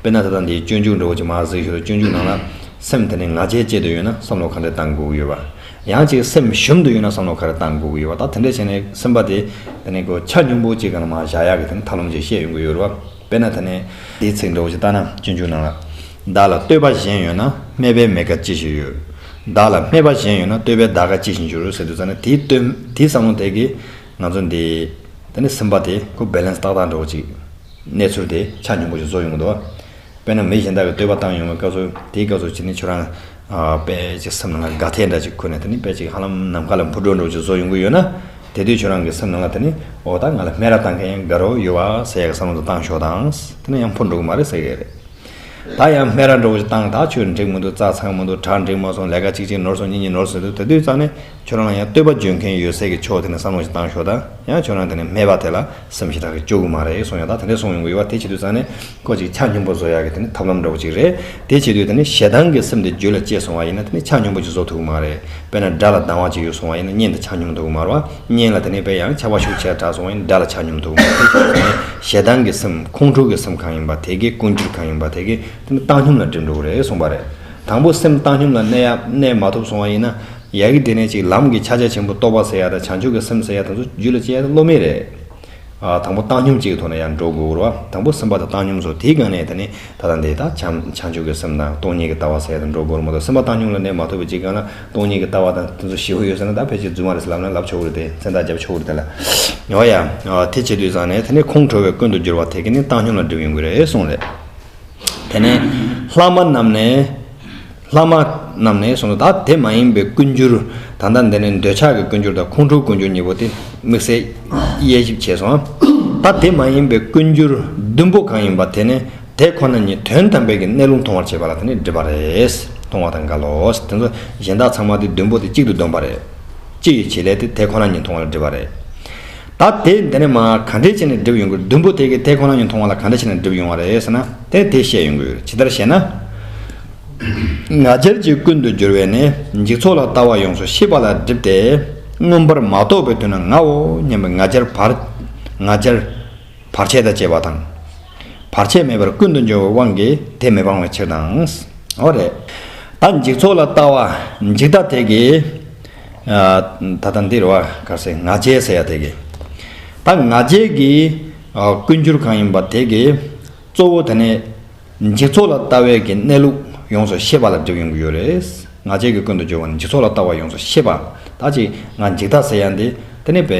དཔེར་ན་ད་ལྟ་འདིའི་སྤྱོད་འཇུག་འདྲ་བོ་ཅིག་མར་གཟིགས་ཞུ་དུས། སྤྱོད་འཇུག་ནང་ལ་སེམས་དེ་ནི་ང་རྒྱལ་སྐྱེས་བསྡད་ཡོད་ན་བསམ་བློ་ག་འདྲ་བཏང་དགོས་ཀྱི་ཡོད་པ། ཡང་ཅིག་སེམས་ཞུམ་དུ་ཡོད་ན་བསམ་བློ་ག་རེ་བཏང་དགོས་ཀྱི་ཡོད་པ། ད་དེ་འདྲ་བྱས་ནས་སེམས་པ་དེ་དེ་ནི་ཁོ་ཆ་སྙོམས་པོ་ཅིག་སྒང་ལ་མར་བཞག་ཡག་གི་དེ་ནི་ཐབས་ལམ་ཅིག་བཤད་ཡོང་གི་ཡོད་རེད་བ། དཔེར་ན་དེ་ནི་འདིའི་ཚིག་འདྲ་བོ་ཅིག་ལྟ་ན། སྤྱོད་འཇུག་ནང་ལ། བདག་ལ་བསྟོད་པ་གཞན་ཡོད་ན། སྨད་པས་སྨད་དཀའ་ཅི་ཞིག་ཡོད། བདག་ལ་སྨད་པ་གཞན་ཡོད་ན། བསྟོད་པས་བདག་དཀའ་ཅི་ཞིག་འགྱུར་ཟེར་དུས་ཙང་ནས། དེའི་དོན་དེའི་བསམ་བློ་དེ་གིས་ང་ཚོ་འདི་དེ་ནི་སེམས་པ་དེ་ཁོ་བེ་ལེན་སི་ཏག་ཏག་འདྲ་བོ་ཅིག་གནས་ཚུལ་དེ་ཆ་སྙོམས་པོ་ཞིག་བཟོ་ཡོང་གི་འདུག་བ། དཔེར་ན་མི་གཞན་དག་གིས་བསྟོད་པ་བཏང་ཡོང་བའི་སྐབས་སུ། དེའི་སྐབས་སུ་ཅི་ནི་ཁྱོད་རང་ཨ་དཔེ་ཅིག་སེམས་ནང་ལ་དགའ་ཐལ་འདྲ་ཅིག་ཁུར་ནས། དེ་ནི་དཔེ་ཅིག་ཧ་ལམ་ནམ་མཁའ་ལ་འཕུར་འགྲོ་འདྲ་བོ་ཅིག་བཟོ་ཡོང་གི་ཡོད་ན། དེ་དུས་ཁྱོད་རང་གི་སེམས་ནང་ལ་དེ་ནི། འོ་ད་ང་ལ་སྨད་ར་བཏང་མཁན་ཡང་དགའ་རོགས་ཡོད་བ་ཟེར་ཡག་བསམ་བློ་དེ་བཏང་ཤོག་དང་། དེ་ནི་ཡང་འཕུར་འགྲོ་གི་མ་རེད་ཟེར་གི་རེད། ད་ཡང་སྨད་ར་འདྲ་བོ་ཞིག་བཏང་། ད་ཁྱོད་འགྲིག་མི་འདུག་རྩ་ཚང་མི་འདུག་གྲ་འགྲིག་མ་སོང་། ལས་ཀ་གཅིག་གཅིག་ནོར་སོང་། གཉིས་གཉིས་ནོར་སོང་དུས། དེ་དུས་ཙང་ནས་ཁྱོད་རང་ལ་ཡང་བསྟོད་པ་བརྗོད་མཁན་ཡོད་ས་གི་ཕྱོགས་དེ་ནས་བསམ་བློ་ཞིག་བཏང་ཤོག་དང་། ཡང་ཁྱོད་རང་དེ་ནས་སྨད་པ་དེ་ལ་སེམས་ཞེ་དྲག་གི་སྐྱོ་གི་མ་རེད་གསུངས་ཡ། ད་དེ་འདྲས་གསུངས་ཡོང་གི་ཡོད་བ། དེ་བྱེད་དུས་ཙང་ནས་ཁོ་ཅིག་ཆ་སྙོམས་པོ་བཟོ་ཡག་གི་དེ་ནི་ཐབས་ལམ་འདྲ་བོ་ཅིག་རེད། དེ་བྱེད་དུས་དེ་ནི་ཞེ་སྡང་གི་སེམས་དེ་རྒྱུད་ལ་སྐྱེས་སོང་བ་ཡིན་ན། དེ་ནི་ཆ་སྙོམས་པོ་ཅིག་བཟོ་ཐུབ་གི་མ་རེད། དཔེར་ན་དགྲ་ལ་སྡང་བ་ཅིག་ཡོད་སོང་བ་ཡིན་ན། གཉེན་དེ་ཆ་སྙོམས་ཐུབ་གི་མ་རེད་བ། གཉེན་ལ་དེ་ནས་དཔེ་ཡང་ཆགས་པ་ཤུགས་ཆེ་དྲགས་སོང་བ་ཡིན་ན། དགྲ་ལ་ཆ་སྙོམས་ཐུབ་མ་རེད། དེ་ཞེ་སྡང་གི་སེམས། ཁོང་ཁྲོ་གི་སེམས་གང་ཡིན་པ་དེ་གིས། ཀུན་འགྱུར་གང་ཡིན་པ་དེ་གིས་དེ་ནི་བཏང་སྙོམས་ལ་འགྲིམ་འགྲོ་གི་རེད་གསུངས་པ་རེད། དང་པོ་སེམས་བཏང་སྙོམས་ལ་གནས་ཡ་གནས་མ་ཐུབ་སོང་བ་ཡིན་ན། ཡ་གི་དེ་ནས་ཅིག་ལམ་གྱི་ཕྱག་རྒྱ་ཆེན་པོ་རྟོགས་པ་ཟེར་ཡ་དང་། བྱང་ཆུབ་ཀྱི་སེམས་ཟེར་ཡ་དེ་ཚོ་རྒྱུད་ལ་སྐྱེ་ཡ་དེ་བློ་མེད་རེད། ཨ། དང་པོ་བཏང་སྙོམས་ཅིག་གི་ཐོག་ནས་ཡར་འགྲོ་དགོས་རེད་བ། དང་པོ་སེམས་པ་དེ་བཏང་སྙོམས་བཟོ། དེའི་སྒང་ནས་དེ་ནི་ད་ལྟ་འདི་ད་བྱང་བྱང་ཆུབ་ཀྱི་སེམས་དང་སྟོང་ཉིད་ཀྱི་ལྟ་བ་ཟེར་ཡ་དེ་འགྲོ་དགོས་རེད་མ་གཏོགས། སེམས་པ་བཏང་སྙོམས་ལ་གནས་མ་ཐུབ་པའི་ཅིག་སྒང་ལ་སྟོང་ཉིད་ཀྱི་ལྟ་བ་དང་དེ་ཚོ་ཞེ་པོ་ཡོད་ཟེར་ན། ད་ཕལ་ཆེར་རྫུན་མ་རེད་ཟེར་ལབ་ན་ལབ་ཆོག་གི་རེད་དེ། མཚན་རྟགས་རྒྱབ་ཆོག་གི་རེད་དེ་ལ། འོ་ཡ། ཨ། དེ་བྱེད་དུས་ཙང་ནས་དེ་ནི་ཁོང་ཁྲོ་བས་ཀུན་ཏུ་སྦྱོར་བ་དེ་གིས་ནི་བཏང་སྙོམས་ལ་འགྲིམ་ཡོང་གི་རེད་གསུངས་རེད། དེ་ནས་ལྷག་མ་རྣམས་ནས། ལྷག་མ་རྣམས་ནས་གསུངས་ཏེ། ད་དེ་མ་ཡིན་པའི་ཀུན་འགྱུར། ད་ལྟ་འདི་ནི་འདོད་ཆགས་ཀྱི་ཀུན་འགྱུར་དང་ཁོང་ཁྲོའི་ཀུན་འགྱུར་གཉིས་པོ་དེ་དམིགས་བསལ་དབྱེ་ཞིབ་བྱས་སོང་། ད་དེ་མ་ཡིན་པའི་ཀུན་འགྱུར་བདུན་པོ་གང་ཡིན་པ་དེ་ནི་དེ་ཁོ་ན་ཉིད་དོན་དམ་པའི་གི་གནས་ལུགས་མཐོང་བར་བྱེད་པ་ལ་དེ་ནི་སྒྲིབ་པ་རེད། མཐོང་བ་དང་འགལ་ལོ། དེ་ཚོ་གཞན་དག་ཚང་མ་དེ་བདུན་པོ་དེ་གཅིག་ཏུ་འདོམས་པ་རེད། སྤྱི་ཡི་བྱེད་ལས་དེ་དེ་ཁོ་ན་ཉིད་མཐོང་བ་ལ་སྒྲིབ་པ་རེད། ད་དེ་འདི་ནས་མར་ག་འདྲས་བྱས་ནས་སྒྲིབ་ཡོང་གི། བདུན་པོ་དེ་གིས་དེ་ཁོ་ན་ཉིད་མཐོང་བ་ལ་ག་འདྲས་བྱས་ནས་སྒྲིབ་ཡོང་བ་རེད་ཟེར་ན། དེ་དེ་བཤད་ཡོང་གི་ཡོད་རེད། ཇི་ལྟར་ཞེ་ན། ང་རྒྱལ་གྱིས་ཀུན་ཏུ་སྦྱོར་བས་ནི། འཇིག་ཚོགས་ལ་ལྟ་བ་ཡོངས་སུ་ཤེས་པ་ལ་སྒྲིབ་སྟེ། མངོན་པར་མ་རྟོགས་པའི་དུས་ན་ངའོ་སྙམ་པའི་ང་རྒྱལ་བར། ང་རྒྱལ་བར་ཆད་དང་བཅས་པ་དང་། བར་ཆད་མེད་པར་ཀུན་ཏུ་འབྱུང་བའི་དབང་གིས་དེ་མི་སྤང་བའི་ཕྱིར་དང་། འོ་རེད། ད་འཇིག་ཚོགས་ལ་ལྟ་བ། འཇིག་ལྟ་དེ་གིས། ཨ། ད་ལྟ་འདི་རེད་བ། ག་རེ་ཟེར། ང་རྒྱལ་ཟེར་ཡ་དེ་གིས། ད་ང་རྒྱལ་གྱི། ཨ། ཀུན་འགྱུར་གང་ཡིན་པ་དེ་གིས་གཙོ་བོ་དེ་ནི་འཇིག་ཚོགས་ལ་ལྟ་བའི་གི་གནས་ལུགས་ཡོངས་སུ་ཤེས་པ་ལ་སྒྲིབ་ཡོང་གི་ཡོད་རེད། ང་རྒྱལ་གྱིས་ཀུན་ཏུ་སྦྱོར་བ་ནི་འཇིག་ཚོགས་ལ་ལྟ་བ་ཡོངས་སུ་ཤེས་པ། ད་ཅིག་ང་འཇིག་ལྟ་ཟེར་ཡ་འདི་དེ་ནི་དཔེ་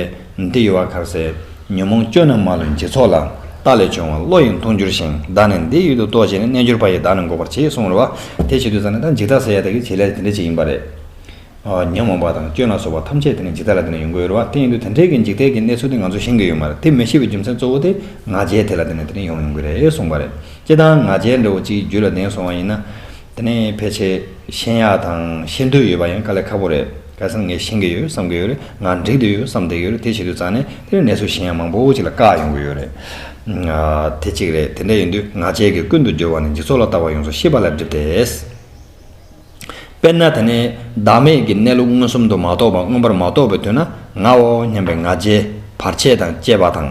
འདི་ཡོད་བ། ག་རེ་ཟེར། ཉོན་མོངས་སྐྱོན་རྣམས་མ་ལུས་འཇིག་ཚོགས་ལ། ལྟ་ལས་བྱུང་བ་བློ་ཡིས་མཐོང་འགྱུར་ཞིང་། བདག་ནི་འདི་ཡུལ་དུ་རྟོག་བྱས་ནས། རྣལ་འབྱོར་པ་ཡིས་བདག་ནི་འགོག་པར་བྱེད་གསུངས་རེད་བ། དེ་བྱེད་དུས་ཙང་ནས་ད་འཇིག་ལྟ་ཟེར་ཡ་དེ་གི་བྱེད་ལས་དེ་འདྲ་ཅིག་ཡིན་པ་རེད། ཨ། ཉོན་མོངས་པ་དང་སྐྱོན་ལ་སོགས་པ་ཐམས་ཅད་དེ་ནི་འཇིག་ལྟ་ལ་བརྟེན་ནས་ཡོང་གི་ཡོད་རེད་བ། དེ་ཡིན་དུས་དེ་འདྲའི་གི་འཇིག་ལྟའི་གི་གནས་ཚུལ་དེ་ང་ཚོས་ཤེས་ཀྱི་ཡོད་མ་རེད། དེ་མི་ཤེས་པའི་རྒྱུ་མཚན་གཙོ་བོ་དེ་ང་རྒྱལ་དེ་ལ་བརྟེན་ནས་དེ་ནི་ཡོང་ཡོང་གི་རེད་གསུངས་པ་རེད། སྤྱིར་བཏང་ང་རྒྱལ་འདྲ་བོ་ཅིག་རྒྱུད་ལ་ལྡན་སོང་བ་ཡིན་ན། དེ་ནས་ཕལ་ཆེར་ཤེས་ཡག་དང་ཤེས་འདོད་ཡོད་པ་ཡང་དཀའ་ལས་ཁག་པོ་རེད། ག་རེ་ཟེར་ན་ངས་ཤེས་ཀྱི་ཡོད་བསམ་གྱི་ཡོད་རེད། ང་འགྲིག་བསྡད་ཡོད་བསམ་བསྡད་ཀྱི་ཡོད་རེད། དེ་བྱེད་དུས་ཙང་ནས་དེ་ནས་ནད་གསོ་གཞན་ཡང་མང་པོ་ཅིག་ལ་བཀག་ཡོང་གི་ཡོད་རེད། ཨ། དེ་གཅིག་རེད། དེ་འདྲ་ཡིན་དུས་ང་རྒྱལ་གྱིས་ཀུན་ཏུ་སྦྱོར་བ་ནི། འཇིག་ཚོགས་ལ་ལྟ་བ་ཡོངས་སུ་ཤེས་པ་ལ་སྒྲིབ་སྟེ། དཔེར་ན་དེ་ནས་བདག་མེད་ཀྱི་གནས་ལུགས་མངོན་སུམ་དུ་མ་རྟོགས་པ། མངོན་པར་མ་རྟོགས་པའི་དུས་ན་ངའོ་སྙམ་པའི་ང་རྒྱལ་བར་ཆད་དང་བཅས་པ་དང་།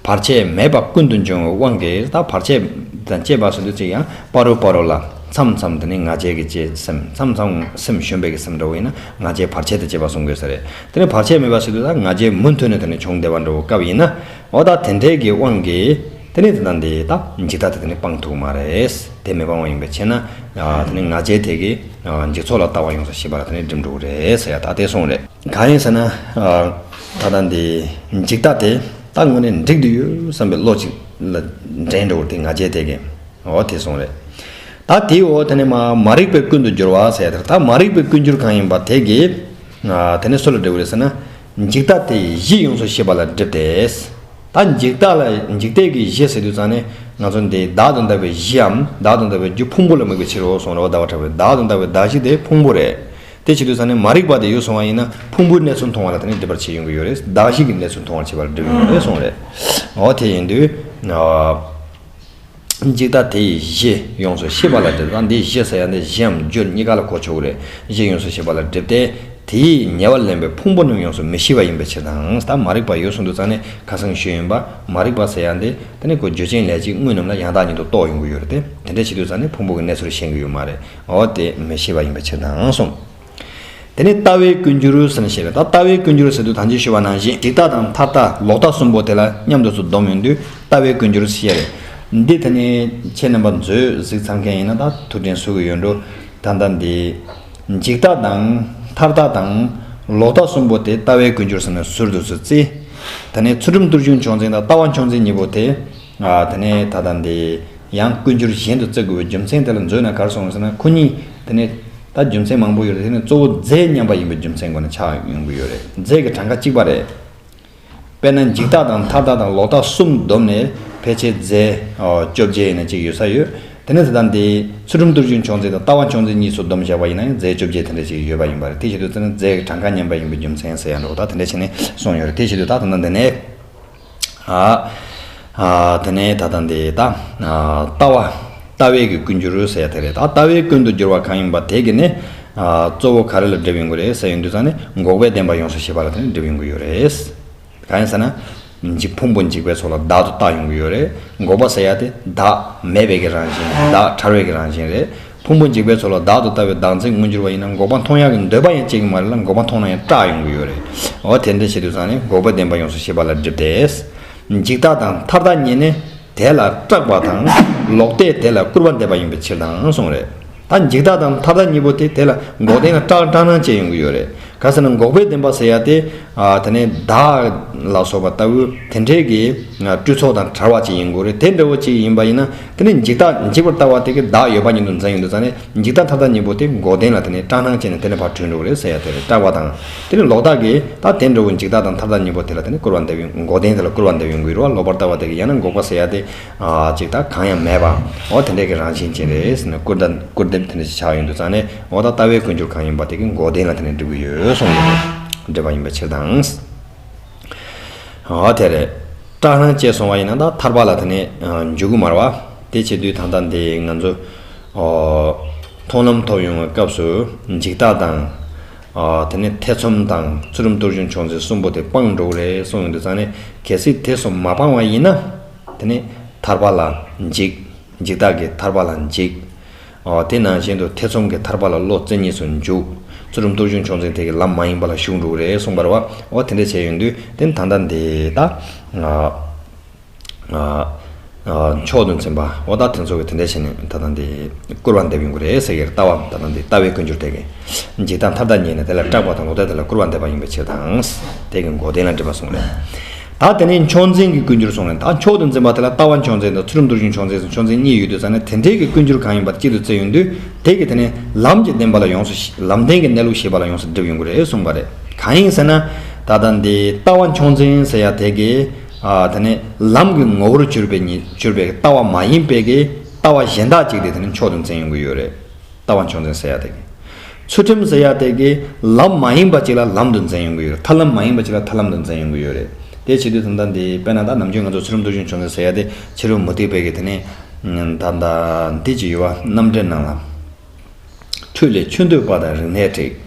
བར་ཆད་མེད་པ་ཀུན་ཏུ་འབྱུང་བའི་དབང་གིས། ད་བར་ཆད་དང་བཅས་པ་ཟེར་དུས་ཅིག་ཡང་སྤ་རོ་སྤ་རོ་ལ་མཚམས་མཚམས་དེ་ནི་ང་རྒྱལ་གྱི་བཅས་སེམས། མཚམས་མཚམས་སེམས་ཞུམ་པའི་གི་སེམས་འདྲ་བོ་ཡིན་ན་ང་རྒྱལ་བར་ཆད་དང་བཅས་པ་གསུང་དགོས་ས་རེད། དེ་ནི་བར་ཆད་མེད་པ་ཟེར་དུས་ད་ང་རྒྱལ་མུ་མཐུད་ནས་དེ་ནི་བྱུང་བསྡད་པ་འདྲ་བོ་སྐབས་ཡིན་ན། འོ་ད་དེ་འདྲའི་གི་དབང་གིས་དེ་ནི་དེ་དང་དེ་ད་འཇིག་ལྟ་དེ་དེ་ནི་སྤང་ཐུབ་མ་རེད། དེ་མི་སྤང་བ་ཡིན་པའི་ཕྱིར་ན། ཨ། དེ་ནི་ང་རྒྱལ་དེ་གིས། ཨ། འཇིག་ཚོགས་ལ་ལྟ་བ་ཡོངས་སུ་ཤེས་པ་ལ་དེ་ནི་སྒྲིབ་འགྲོ་གི་རེད་ཟེར་ཡ་ད་དེ་གསུངས་རེད། གང་ཡིན་ཟེར་ན། ཨ། ད་ལྟ་འདི་འཇིག་ལྟ་དེ་ད་དངོས་གནས་འགྲིག་བསྡད་ཡོད་བསམ་པའི་བློ་ཅིག་ལ་འདྲེན་འགྲོ་གི་རེད། དེ་ང་རྒྱལ་དེ་གིས། འོ་དེ་གསུངས་རེད། ད་དེའི་འོག་དེ་ནས་མ་མ་རིག་པས་ཀུན་ཏུ་སྦྱོར་བ་ཟེར་ཡ་དེ་རེད། ད་མ་རིག་པའི་ཀུན་འགྱུར་གང་ཡིན་པ་དེ་གིས། ཨ། དེ་ནི་སུ་ལ་སྒྲིབ་པ་རེད་ཟེར་ན། འཇིག་ལྟ་དེ་ཡི་གཞི་ཡོངས་སུ་ཤེས་པ་ལ་སྒྲིབ་སྟེ། ད་འཇིག་ལྟ་ལ་འཇིག་ལྟའི་གི་གཞི་ཟེར་དུས་ཙང་ནས་ང་ཚོ་འདི་བདག་ཏུ་འདག་པའི་གཞིའམ་བདག་ཏུ་འདག་པའི་རྒྱུ་ཕུང་པོ་ལ་དམིགས་པའི་ཕྱིར་རོ་གསུངས་རེད་བ། ཟླ་བ་གྲགས་པས། བདག་ཏུ་འདག་པའི་གདགས་གཞི་དེ་ཕུང་པོ་རེད། དེ་བྱེད་དུས་ཙང་ནས་མ་རིག་པ་དེ་ཡོད་སོང་བ་ཡིན་ན་ཕུང་པོའི་གནས་ཚུལ་མཐོང་བ་ལ་དེ་ནས་སྒྲིབ་པར་བྱེད་ཡོང་གི་ཡོད་རེད། གདགས་གཞི་གི་གནས་ཚུལ་མཐོང་བར་བྱེད་པ་ལ་སྒྲིབ་ཡོང་གི་རེད་གསུངས་རེད། འོ་དེ་ཡིན་དུས། འཇིག་ལྟ་དེ་ཡི་གཞི་ཡོངས་སུ་ཤེས་པ་ལ་སྒྲིབ་དང་། འདིའི་གཞི་ཟེར་ཡ་འདི་གཞི་འམ་རྒྱུ་གཉིས་ཀ་ལ་གོ་ཆོག་གི་རེད། གཞི་ཡོངས་སུ་ཤེས་པ་ལ་སྒྲིབ་སྟེ། དེ་ཡི་ཉེ་བར་ལེན་པའི་ཕུང་པོ་རྣམས་ཡོངས་སུ་མི་ཤེས་པ་ཡིན་པའི་ཕྱིར་དང་། ད་མ་རིག་པ་ཡོད་སོང་དུས་ཙང་ནས་ཁ་སང་ཞུས་ཡིན་པ། མ་རིག་པ་ཟེར་ཡ་འདི་དེ་ནི་ཁོ་རྒྱུ་ཅན་ལས་ཅན་དངོས་རྣམས་ལ་ཡང་དག་ཉིད་དུ་རྟོགས་ཡོང་གི་ཡོད་རེད་དེ། དེ་འདྲ་བྱེད་དུས་ཙང་ནས་ཕུང་པོ་གི་གནས་ཚུལ་ཤེས་ཀྱི་ཡོད་མ་རེད། འོ་དེ་མི་ཤེས་པ་ཡིན་པའི་ཕྱིར་དང་གསུངས། དེ་ནས་ལྟ་བའི་ཀུན་འགྱུར་ཟེར་ནས་བཤད་རེད། ད་ལྟ་བའི་ཀུན་འགྱུར་ཟེར་དུས་ད་གིན་ཞུས་པ་ནང་བཞིན་འཇིག་ལྟ་དང་མཐར་ལྟ་ལོག་ལྟ་གསུམ་པོ་དེ་ལ་མཉམ་དུ་སུ་སྡོམ་ཡོང་དུས་ལྟ་བའི་ཀུན་འགྱུར་ཟེར་རེད། འདི་དེ་ནས་ཁྱེད་རྣམ་པ་མཛོད་གཟིགས་ཚར་མཁན་ཡིན་ན་ད་ཐུགས་དྲན་གསོ་གི་ཡོད་འགྲོ། ད་ལྟ་འདི་འཇིག་ལྟ་དང་མཐར་ལྟ་དང་ལོག་ལྟ་གསུམ་པོ་དེ་ལྟ་བའི་ཀུན་འགྱུར་ཟེར་ནས་ཟུར་དུ་སུ་བརྩི། དེ་ནས་ཚུལ་ཁྲིམས་རྟུལ་ཞུགས་མཆོག་འཛིན་དང་ལྟ་བ་མཆོག་འཛིན་གཉིས་པོ་དེ། ཨ་དེ་ནས་ད་ལྟ་འདི་ཡང་ཀུན་འགྱུར་གཞན་དུ་བརྩི་དགོས་པའི་རྒྱུ་མཚན་དེ་ལ་མཛོད་ན་ག་རེ་གསུངས་ཟེར་ན། ཁོ་གཉིས་དེ་ནས་ད་རྒྱུ་མཚན་མང་པོ་ཡོད་རེད། དེ་ནས་གཙོ་བོ་རྫས་མཉམ་པ་ཡིན་པའི་རྒྱུ་མཚན་སྒོ་ནས་ཆགས་ཡོང་གི་ཡོད་རེད། རྫས་ཀྱི་གྲངས་ཀ་གཅིག་པ་རེད། དཔེར་ན་འཇིག་ལྟ་དང་མཐར་ལྟ་དང་ལོག་ལྟ་གསུམ་བསྡོམས་ནས་ཕལ་ཆེར་རྫས་ཨོ་བཅོ་བརྒྱད་ཡིན་ན་གཅིག་ཡོད་ས་ཡོད། དེ་ནས་ད་ལྟ་འདི་ཚུལ་ཁྲིམས་རྟུལ་ཞུགས་མཆོག་འཛིན་དང་ལྟ་བ་མཆོག་འཛིན་གཉིས་སུ་བསྡོམས་བཞག་པ་ཡིན་ན་ཡང་རྫས་བཅོ་བརྒྱད་དེ་འདྲ་ཞིག་ཡོད་པ་ཡིན་པ་རེད། དེ་བྱེད་དུས་ཙམ་ན་རྫས་ཀྱི་གྲངས་ཀ་མཉམ་པ་ཡིན་པའི་རྒྱུ་མཚན་ཟེར་ཡ་འགྲོ། ད་དེ་འདྲ་བྱས་ནས་གསུངས་ཡོད་རེད། དེ་བྱེད་དུས་ད་ད་ལྟ་འདི་ནས། ཨ། ཨ། དེ་ནས་ད་ལྟ་འདི་ད། ཨ། ལྟ་བ། ལྟ་བའི་གི་ཀུན་འགྱུར་ཟེར་ཡ་དེ་རེད། ད་ལྟ་བའི་ཀུན་ཏུ་འགྱུར་བ་གང་ཡིན་པ་དེ་གི་ནི། ཨ། གཙོ་བོ་ག་རེ་ལ་སྒྲིབ་ཡོང་གི་རེད་ཟེར་ཡོང་དུས་ཙང་ནི་འགོག་པའི་བདེན་པ་ཡོངས་སུ་ཤེས་པ་ལ་དེ་ནི་སྒྲིབ་ཡོང་གི་ཡོད་རེད། གང་ཡིན་ཟེར་ན། འཇིག་ཕུང་པོ་འཇིག་པའི་ཚོགས་ལ་བདག་ཏུ་བཏགས་ཡོང་གི་ཡོད་རེད། འགོག་པ་ཟེར་ཡ་དེ་བདག་མེད་པའི་གི་རང་བཞིན། བདག་བྲལ་བའི་གི་རང་བཞིན་རེད། ཕུང་པོ་འཇིག་པའི་ཚོགས་ལ་བདག་ཏུ་ལྟ་བའི་བདག་འཛིན་མངོན་གྱུར་བ་ཡིན་ན་འགོག་པ་མཐོང་ཡག་གི་འདོད་པ་ཡང་སྐྱེ་གི་མ་རེད་ལ། འགོག་པ་མཐོང་ན་ཡང་སྐྲག་ཡོང་གི་ཡོད་རེད། འོ་དེ་འདྲ་བྱེད་དུས་ཙང་ནས་འགོག་པའི་བདེན་པ་ཡོངས་སུ་ཤེས་པ་ལ་སྒྲིབ་སྟེ། འཇིག་ལྟ་དང་མཐར་ལྟ་གཉིས་ནི་དེ་ལ་སྐྲག་པ་དང་ལོག་ལྟས་དེ་ལ་སྐུར་བ་འདེབས་པ་ཡིན་པའི་ཕྱིར་དང་གསུངས་རེད། ད་འཇིག་ལྟ་དང་མཐར་ལྟ་གཉིས་པོ་དེ་དེ་ལ་འགོག་བདེན་ལ་སྐྲག་སྐྲག་སྣང་སྐྱེ་ཡོང་གི་ཡོད་རེད། ག་ཟེར་ན་འགོག་པའི་བདེན་པ་ཟེར་ཡ་དེ། ཨ། དེ་ནས་བདག་ལ་སོགས་པ་ལྟ་བུ་དེ་འདྲའི་གི་སྤྲོས་ཚོགས་དང་བྲལ་བ་ཅིག་ཡིན་དགོས་རེད། དེ་འདྲ་བོ་ཅིག་ཡིན་པ་ཡིན་ན་དེ་ནི་འཇིག་ལྟ་འཇིག་པར་ལྟ་བ་དེ་གི་བདག་ཡོད་པ་ཉིད་དུ་འཛིན་ཡོང་དུས་ཙང་ནས་འཇིག་ལྟ་མཐར་ལྟ་གཉིས་པོ་དེ་འགོག་བདེན་ལ་དེ་ནས་སྐྲག་སྣང་སྐྱེས་ནས་དེ་ནས་ཕར་གྲོལ་འགྲོ་གི་རེད་ཟེར་ཡ་དེ་རེད། སྐྲག་པ་དང་དེ་ནི་ལོག་ལྟ་གིས་ད་དེ་འདྲ་བོ་འཇིག་ལྟ་དང་མཐར་ལྟ་གཉིས་པོ་དེ་ལ་དེ་ནི་སྐུར་བ་འདེབས་ཡོང་འགོག་བདེན་དེ་ལ་སྐུར་བ་འདེབས་ཡོང་གི་རེད་བ། ལོག་པར་ལྟ་བ་དེ་གི་ཡང་ན་འགོག་པ་ཟེར་ཡ་དེ། ཨ། ཅིག་ད་གང་ཡང་མེད་པ། འོ་དེ་འདྲའི་གི་རང་བཞིན་ཅན་རེད་ཟེར་ནས་སྐུར་ད་སྐུར་འདེབས་དེ་འདྲ་ཞིག་ཆགས་ཡོང་དུས་ཙང་ནས་འོ་ད་ལྟ་བའི་ཀུན་འགྱུར་གང་ཡིན་པ་དེ་གི་འགོག་བདེན་ལ་དེ་ནས་སྒྲིབ་ཀྱི་ཡོད་གསུངས་ཡོད་རེད། སྒྲིབ་པ་ཡིན་པའི་ཕྱིར་དང་། འོ་དེ་རེད། སྐྲག་སྣང་སྐྱེས་སོང་བ་ཡིན་ན་ད་ཐར་པ་ལ་དེ་ནས་འཇུག་གི་མ་རེད་བ། དེ་བྱེད་དུས་ད་ལྟ་འདི་ང་ཚོ་མཐོང་ལམ་ཐོབ་ཡོང་བའི་སྐབས་སུ་འཇིག་ལྟ་དང་། དེ་ནས་ཐེ་ཚོམ་དང་ཚུལ་ཁྲིམས་རྟུལ་ཞུགས་མཆོག་འཛིན་གསུམ་པོ་དེ་སྤངས་འགྲོ་གི་རེད་གསུངས་ཡོང་དུས་ཙང་ནས་གལ་སྲིད་དེ་ཚོ་མ་སྤངས་བ་ཡིན་ན། དེ་ནས་ཐར་པ་ལ་འཇིགས། འཇིག་ལྟ་གིས་ཐར་པ་ལ་འཇིགས། ཨོ། དེ་ནང་བཞིན་དུ་ཐེ་ཚོམ་གྱིས་ཐར་པ་ལ་བློ་རྩེ་གཉིས་སུ་འཇུག། ཚུལ་ཁྲིམས་རྟུལ་ཞུགས་མཆོག་འཛིན་དེ་གི་ལམ་མ་ཡིན་པ་ལ་ཞུགས་འགྲོ་གི་རེད་གསུངས་པ་རེད་བ། ཨོ། དེ་འདྲ་བྱས་ཡོང་དུས་དེ་ད་ལྟ་འདི་ད། ཨ། ཨ། མཆོག་ཏུ་འཛིན་པ། ཨོ། ད་དེ་ཚོ་གི་དེ་འདྲ་བྱས་ནས་ད་ལྟ་འདི་སྐུར་བ་འདེབས་ཡོང་གི་རེད་ཟེར་གྱི་རེད། ལྟ་བ་ད་ལྟ་འདི་ལྟ་བའི་ཀུན་འགྱུར་དེ་གི། འཇིག་ལྟ་མཐར་ལྟ་གཉིས་ནི་དེ་ལ་སྐྲག་པ་དང་ལོག་ལྟ་དེ་ལ་སྐུར་བ་འདེབས་པ་ཡིན་པའི་ཕྱིར་དང་། དེ་གི་འགོག་བདེན་ལ་སྒྲིབ་པ་གསུངས་རེད། ད་དེ་ནས་མཆོག་འཛིན་གྱི་ཀུན་འགྱུར་གསུངས་རེད། ད་མཆོག་ཏུ་འཛིན་པ་དེ་ལ་ལྟ་བ་མཆོག་འཛིན་དང་ཚུལ་ཁྲིམས་རྟུལ་ཞུགས་མཆོག་འཛིན་སོགས་མཆོག་འཛིན་གཉིས་ཡོད་དུས་ཙང་ནས་དེ་འདྲའི་གི་ཀུན་འགྱུར་གང་ཡིན་པ་གཅིག་ཏུ་བརྩི་ཡོང་དུས་དེ་གི་དེ་ནས་ལམ་གྱི་བདེན་པ་ལ་ཡོངས་སུ་ཤེས། ལམ་བདེན་གྱི་གནས་ལུགས་ཤེས་པ་ལ་ཡོངས་སུ་སྒྲིབ་ཡོང་གི་རེད་གསུངས་པ་རེད། གང་ཡིན་ཟེར་ན། ད་ལྟ་འདི་ལྟ་བ་མཆོག་འཛིན་ཟེར་ཡ་དེ་གི། ཨ། དེ་ནས་ལམ་གྱི་ངོ་བོར་གྱུར་པའི་ཉིད་གྱུར་པའི་ལྟ་བ་མ་ཡིན་པའི་གི་ལྟ་བ་གཞན་དག་ཅིག་དེ་དེ་ནས་མཆོག་ཏུ་འཛིན་ཡོང་གི་ཡོད་རེད། ལྟ་བ་མཆོག་འཛིན་ཟེར་ཡ་དེ་གི། ཚུལ་ཁྲིམས་ཟེར་ཡ་དེ་གི་ལམ་མ་ཡིན་པ་ཅིག་ལ་ལམ་དུ་འཛིན་ཡོང་གི་ཡོད་རེད། ཐར་ལམ་མ་ཡིན་པ་ཅིག་ལ་ཐར་ལམ་དུ་འཛིན་ཡོང་གི་ཡོད་རེད། དེ་བྱེད་དུས་ད་ལྟ་འདི་དཔེར་ན་ད་ནམ་རྒྱུན་ང་ཚོ་ཚུལ་ཁྲིམས་རྟུལ་ཞུགས་མཆོག་འཛིན་ཟེར་ཡ་དེ་ཕྱི་རོལ་མུ་སྟེགས་པའི་གི་དེ་ནས་ད་ལྟ་འདི་ཅིག་ཡོད་བ། རྣམ་འགྲེལ་ནང་ལ། ཁྲོད་ལས་ཆོས་འདོད་པ་དང་རིགས་ལྔའི་དྲེགས།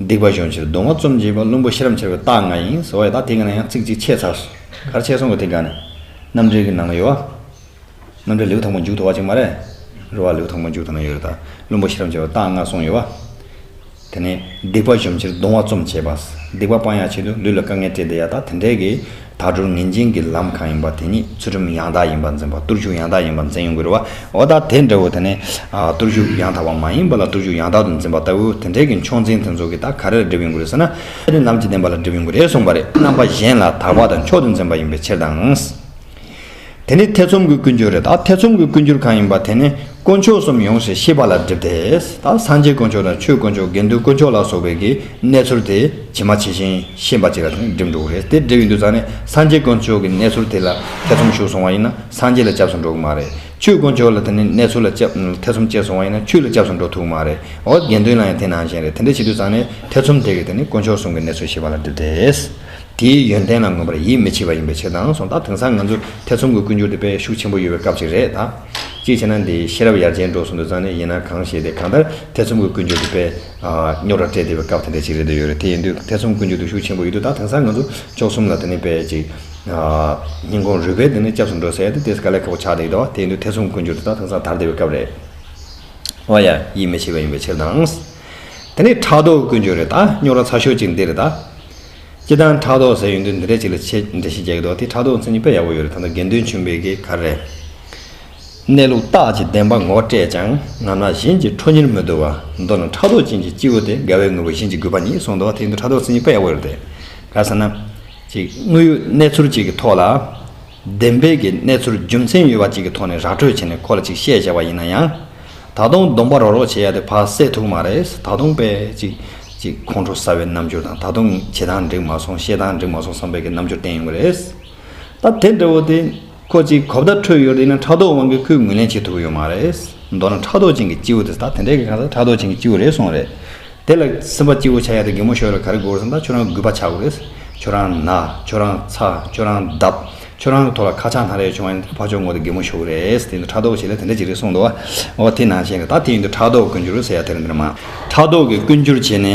སྡིག་པ་གཞོམ་ཕྱིར་གདུང་བ་རྩོམ་བྱེད་པ། བླུན་པོ་ཤེས་རབ་འཆལ་བའི་རྟགས་ལྔ་ཡིན་ཟེར་བ་ཡ། ད་དེ་ག་ན་ཡང་ཚིག་གཅིག་ཆད་ཚར། ག་རེ་ཆད་སོང་གི་དེ་ག་ནས། རྣམ་འགྲེལ་གི་ནང་ལ་ཡོད་བ། རྣམ་འགྲེལ་ལེའུ་དང་པོ་མཇུག་ཐུབ་པ་ཅིག་མ་རེད། རེད་བ། ལེའུ་དང་པོ་མཇུག་ཐུབ་ན་ཡོད་རེད་ད། བླུན་པོ་ཤེས་རབ་འཆལ་བའི་རྟགས་ལྔ་གསུངས་ཡོད་བ། དེ་ནས་སྡིག་པ་གཞོམ་ཕྱིར་གདུང་བ་རྩོམ་བྱེད་པ། སྡིག་པ་སྤང་ཡག་ཆེད་དུ་ལུས་ལ་དཀའ་ངལ་སྤྲད་བསྡད་ཡ་ད་དེ་འདྲའི་གི་དལ་འབྱོར་ངན་ཅན་གྱི་ལམ་གང་ཡིན་པ་དེ་ཉིད་ཚུལ་ཁྲིམས་ཡང་དག་ཡིན་པར་འཛིན་པ། བརྟུལ་ཞུགས་ཡང་དག་ཡིན་པར་འཛིན་ཡོང་གི་རེད་བ། འོ་ད་དེ་འདྲ་བོ་དེ་ནས་ཨ། བརྟུལ་ཞུགས་ཡང་དག་པ་མ་ཡིན་པ་ལ་བརྟུལ་ཞུགས་ཡང་དག་ཏུ་འཛིན་པ་ལྟ་བུ་དེ་འདྲའི་གི་མཆོག་འཛིན་དེ་ཚོ་གི་ད་ག་རེ་ལ་སྒྲིབ་ཡོང་གི་རེད་ཟེར་ན། དེ་ནི་ལམ་གྱི་བདེན་པ་ལ་སྒྲིབ་ཡོང་གི་རེད་གསུངས་པ་རེད། རྣམ་པ་གཞན་ལ་དག་པ་དང་མཆོག་ཏུ་འཛིན་པ་ཡིན་པའི་ཕྱིར་དང་། དེ་ནི་ཐེ་ཚོམ་གྱི་ཀུན་འགྱུར་རེད། ད་ཐེ་ཚོམ་གྱི་ཀུན་འགྱུར་གང་ཡིན་པ་དེ་ནི་དཀོན་མཆོག་གསུམ་ཡོངས་སུ་ཤེས་པ་ལ་སྒྲིབ་སྟེ། ད་སངས་རྒྱས་དཀོན་མཆོག་དང་ཆོས་དཀོན་མཆོག་དགེ་འདུན་དཀོན་མཆོག་ལ་སོགས་པའི་གི་གནས་ཚུལ་དེ་ཇི་མ་ཇི་བཞིན་ཤེས་པ་ཅིག་ལ་དེ་ནི་སྒྲིབ་འགྲོ་གི་རེད། དེ་སྒྲིབ་ཡོང་དུས་ཙང་ནས་སངས་རྒྱས་དཀོན་མཆོག་གི་གནས་ཚུལ་དེ་ལ་ཐེ་ཚོམ་ཞུགས་སོང་བ་ཡིན་ན་སངས་རྒྱས་ལ་སྐྱབས་སུ་འགྲོ་གི་མ་རེད། ཆོས་དཀོན་མཆོག་ལ་དེ་ནི་གནས་ཚུལ་ལ་སྐྱབས་ཐེ་ཚོམ་སྐྱེས་སོང་བ་ཡིན་ན་ཆོས་ལ་སྐྱབས་སུ་འགྲོ་ཐུབ་མ་རེད། འོ་དགེ་འདུན་ལ་ཡང་དེ་ནང་བཞིན་རེད། དེ་འདྲ་བྱེད་དུས་ཙང་ནས་ཐེ་ཚོམ་དེ་གིས་དེ་ནི་དཀོན་མཆོག་གསུམ་གྱི་གནས་ཚུལ་ཤེས་པ་ལ་སྒྲིབ་སྟེ། དེའི་ཡོན་ཏན་ལ་མངོན་པར་ཡིད་མི་ཆེས་པ་ཡིན་པའི་ཕྱིར་དང་གསུངས། ད་དེང་སང་ང་ཚོ་ཐེ་ཚོམ་གྱི་ཀུན་སྦྱོར་དེ་དཔེ་ཤུགས་ཆེན་པོ་ཡོད་པའི་སྐབས་ཅིག་རེད་ད། གཅིག་བྱས་ན་འདི་ཤེས་རབ་ཡར་རྒྱས་འགྲོ་སོང་དུས་ཙང་ནས་ཡིན་ན་གང་ཞིག་དེ་གང་ལྟར་ཐེ་ཚོམ་གྱི་ཀུན་སྦྱོར་དེ་དཔེ་རྙོག་དྲ་སྤྲད་བསྡད་པའི་སྐབས་དེ་འདྲ་ཅིག་རེད་འདོད་ཡོད་རེད། དེ་ཡིན་དུས་ཐེ་ཚོམ་ཀུན་སྦྱོར་དེ་ཤུགས་ཆེན་པོ་ཡོད་དུས་ད་དེང་སང་ང་ཚོ་མཆོག་གསུམ་ལ་དེ་ནི་དཔེ་ཅིག་སྙིང་ཁོང་རུས་པའི་དེ་ནི་སྐྱབས་སུ་འགྲོ་ཟེར་ཡ་དེ་དེ་དཀའ་ལས་ཁག་པོ་ཆགས་བསྡད་ཡོད་དོ། དེ་ཡིན་དུས་ཐེ་ཚོམ་ཀུན་སྦྱོར་དེ་ད་དེང་སང་དར་བསྡད་པའི་སྐབས་རེད། འོ་ཡ། ཡིད་མི་ཆེས་པ་ཡིན་པའི་ཕྱིར་དང་། དེ་ནས་ཕྲག་དོག་ཀུན་སྦྱོར་རེད་ད། རྙོག་དྲ་ཚ་ཤོས་ཅིག་འདི་རེད་ད། སྤྱིར་བཏང་ཕྲག་དོག་ཟེར་ཡོང་དུས་འདི་འདྲས་ཅིག་ལ་ཆེས་འགྲེལ་བཤད་རྒྱག་གི་འདུག་དེ་ཕྲག་དོག་མཚན་ཉིད་དཔེ་ཡག་པོ་ཡོད་རེད། ད་ལྟ་དགེ་འདུན་ཆོས་འཕེལ་གྱིས་ག་རེ། གནས་ལུགས་རྟག་གཅིག་བདེན་པ་ངོ་སྤྲད་ཀྱང་། ངམ་ན་གཞན་གྱི་ཁྲོ་གཉེར་མི་བསྡུ་བ། མདོར་ན་ཕྲག་དོག་ཅན་གྱི་སྐྱེས་བུ་དེ། དགའ་བའི་དངོས་པོ་གཞན་གྱིས་གུས་པ་ཉིད། གསུངས་འདུག་དེ་ཡིན་དུས་ཕྲག་དོག་མཚན་ཉིད་དཔེ་ཡག་པོ་ཡོད་རེད་དེ། ག་རེ་ཟེར་ན། ཅིག་དངོས་ཡོད་གནས་ཚུལ་ཅིག་གི་ཐོག་ལ། བདེན་པའི་གི་གནས་ཚུལ་རྒྱུ་མཚན་ཡོད་པ་ཅིག་གི་ཐོག་ནས་ར་སྤྲོད་བྱས་ནས་ཁོ་ལ་ཅིག་བཤད་བྱས་པ་ཡིན་ན་ཡང་། ད་དུང་གདོང་པ་རོག་རོག་བྱེད་ཡ་དེ་ཕར་བསལ་ཐུབ་མ་རེད། ད་དུང་དཔེ་ཅིག་ཅིག་ཁོང་ཁྲོ་ཟ་བའི་རྣམ་འགྱུར་དང་། ད་དུང་བྱེད་སྟངས་འགྲིག་མ་སོང་། བཤད་སྟངས་འགྲིག་མ་སོང་བསམ་པའི་གི་རྣམ་འགྱུར་བསྟན་ཡོང་གི་རེད། ད་དེ་འདྲ་བོ་དེ་ཁོ་ཅིག་གོ་བརྡ་འཕྲོད་ཡོད་རེད་ན་ཕྲག་དོག་དབང་གིས་ཁོས་ངོས་ལེན་བྱེད་ཐུབ་ཀྱི་ཡོད་མ་རེད། མདོར་ན་ཕྲག་དོག་ཅན་གྱི་སྐྱེས་བུ་དེ། ད་དེ་འདྲའི་གི་གང་ཟག་ཕྲག་དོག་ཅན་གྱི་སྐྱེས་བུ་རེད་གསུངས་རེད། དེ་ལ་སེམས་པ་སྐྱིད་པོ་ཆགས་ཡ་དེ་གད་མོ་ཤོར་ལ་ག་རེ་དགོས་རེད་ཟེར་ན། ད་ཁྱོད་རང་གུས་པ་ཆགས་དགོས་རེད། ཁྱོད་རང་ན། ཁྱོད་རང་ཚ། ཁྱོད་རང་འདབ། ཁྱོད་རང་གི་ཐོག་ལ་ཁ་ཆག་སྣ་རལ་བྱུང་བ་ཡིན་ན་ཕར་ཕྱོགས་ངོ་དེ་གད་མོ་ཤོར་གི་རེད། དེ་ཡིན་དུས་ཕྲག་དོག་བྱེད་ལ་དེ་འདྲ་ཅིག་རེད་གསུངས་འདུག་འོ་དེ་ནང་བཞིན་རེད། ད་དེ་ཡིན་དུས་ཕྲག་དོག་ཀུན་སྦྱོར་ཟེར་ཡ་དེ་རེད། འདིར་མ་ཕྲག་དོག་གི་ཀུན་སྦྱོར་བྱས་ནས་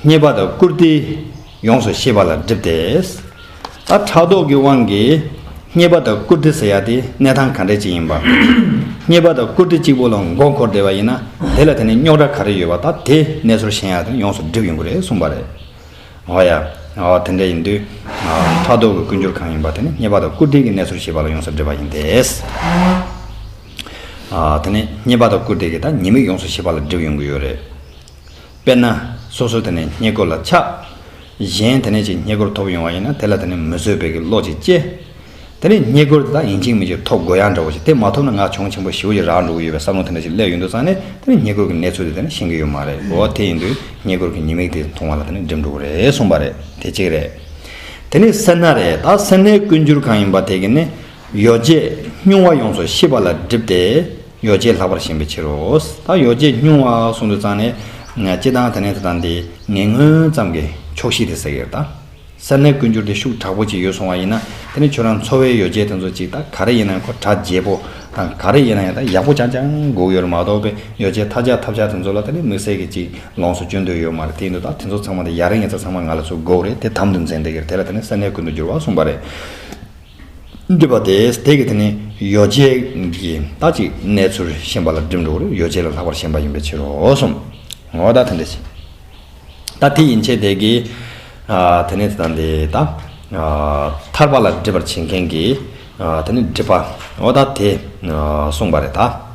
རྙེད་པ་དང་བཀུར་སྟི་ཡོངས་སུ་ཤེས་པ་ལ་སྒྲིབ་སྟེ། ད་ཕྲག་དོག་གི་དབང་གིས་རྙེད་པ་དང་བཀུར་སྟི་ཟེར་ཡ་དེ་གནས་སྟངས་ག་འདྲ་ཅིག་ཡིན་པ། རྙེད་པ་དང་བཀུར་སྟི་གཅིག་པོ་ལ་མགོ་འཁོར་བསྡད་པ་ཡིན་ན། དེ་ལ་དེ་ནི་རྙོག་དྲ་ག་རེ་ཡོད་པ། ད་དེ་གནས་ཚུལ་ཤེས་ཡ་དེ་ཡོངས་སུ་སྒྲིབ་ཡོང་གི་རེད་གསུངས་པ་རེད། འོ་ཡ། འོ་དེ་འདྲ་ཡིན་དུས། ཨ། ཕྲག་དོག་གི་ཀུན་སྦྱོར་གང་ཡིན་པ་དེ་ནི་རྙེད་པ་དང་བཀུར་སྟི་གི་གནས་ཚུལ་ཤེས་པ་ལ་ཡོངས་སུ་སྒྲིབ་པ་ཡིན་ཏེ། ཨ། དེ་ནི་རྙེད་པ་དང་བཀུར་སྟི་གི་ད་ཉེས་དམིགས་ཡོངས་སུ་ཤེས་པ་ལ་སྒྲིབ་ཡོང་གི་ཡོད་རེད། དཔེར་ན། སོ་སོ་དེ་ནི་རྙེད་བཀུར་ལ་ཆགས། གཞན་དེ་ནས་ཅིག་རྙེད་བཀུར་ཐོབ་ཡོང་བ་ཡིན་ན་དེ་ལ་དེ་ནི་མི་བཟོད་པའི་གི་བློ་ཅིག་སྐྱེ། དེ་ནས་རྙེད་བཀུར་དེ་དག་ཡིན་གཅིག་མིན་གཅིག་ཐོབ་དགོས་ཡག་འདྲ་བོ་ཞིག་དེ་མ་ཐོབ་ན་ང་གྱོང་ཆེན་པོ་ཞེ་པོ་ཅིག་རག་འགྲོ་གི་ཡོད་པའི་བསམ་བློ་དེ་འདྲ་ཞིག་སླེབས་ཡོང་དུས་ཙང་ནས། དེ་ནས་རྙེད་བཀུར་གྱི་གནས་ཚུལ་དེ་དེ་ནས་ཤེས་ཀྱི་ཡོད་མ་རེད། འོ་དེ་ཡིན་དུས་རྙེད་བཀུར་གྱི་ཉེས་དམིགས་དེ་མཐོང་བ་ལ་དེ་ནས་འགྲིམ་འགྲོ་གི་རེད་གསུངས་པ་རེད། དེ་གཅིག་རེད། དེ་ནས་སེར་སྣ་རེད། ད་སེར་སྣའི་ཀུན་སྦྱོར་གང་ཡིན་པ་དེ་གི་ནི་ཡོ་བྱད་བསྙུང་བ་ཡོངས་སུ་ཤེས་པ་ལ་སྒྲིབ་སྟེ། ཡོ་བྱད་ལྷག་པར་ཞེན་པའི་ཕྱིར་རོ། ད་ཡོ་བྱད་བསྙུང་བ་གསུངས་དུས་ཙང་ནས། སྤྱིར་བཏང་དེ་ནས་དེ་དང་དེ་ངན་ངོན་ཙམ་གྱི་ཆོག་ཤེས་དེ་ཟེར་གྱི་ཡོད་ད། སེར་སྣའི་ཀུན་སྦྱོར་དེ་ཤུགས་དྲག་པོ་ཅིག་ཡོད་སོང་བ་ཡིན་ན། དེ་ནི་ཁྱོད་རང་འཚོ་བའི་ཡོ་བྱད་དེ་ཚོ་ཅིག་ད་ག་རེ་ཡིན་ན་ཁོ་གྲ་རྒྱས་པོ་དང་ག་རེ་ཡིན་ན་ཡང་ད་ཡག་པོ་རྐྱང་རྐྱང་དགོས་ཡོད་རེད་མ་གཏོགས་པའི་ཡོ་བྱད་ཐ་ཆད་ཐབས་ཆག་དེ་ཚོ་ལ་དེ་ནི་དམིགས་བསལ་གྱི་ཅིག་ལོངས་སུ་སྤྱོད་འདོད་ཡོད་མ་རེད། དེ་ཡིན་དུས་ད་དེ་ཚོ་ཚང་མ་དེ་ཡ་རབས་ངན་ཚ་ཚང་མ་ང་ལ་ཚུར་དགོས་རེད། དེ་དམ་དུ་འཛིན་བསྡད་ཀྱི་རེད། དེ་ལ་དེ་ནི་སེར་སྣའི་ཀུན་ཏུ་སྦྱོར་བ་གསུངས་པ་རེད། འདྲིས་པ་དེ་དེ་གི་དེ་ནི་ཡོ་བྱད་ཀྱི་ད་ཅིག་གནས་ཚུལ་ཤེས་པ་ལ་སྒྲིབ་འགྲོ་གི་རེད། ཡོ་བྱད་ལ་ལྷག་པར་ཞེན་པ་ཡིན་པའི་ཕྱིར་རོ་གསུངས། འོ་ད་དེ་འདྲ་ཞིག་ད་དེ་ཡན་ཆད་དེ་གི། ཨ། དེ་ནས་དེ་དང་དེ་ད། ཨ། ཐར་པ་ལ་སྒྲིབ་པར་བྱེད་མཁན་གྱི། ཨ། དེ་ནི་སྒྲིབ་པ། འོ་ད་དེ། ཨ། གསུངས་པ་རེད་ད།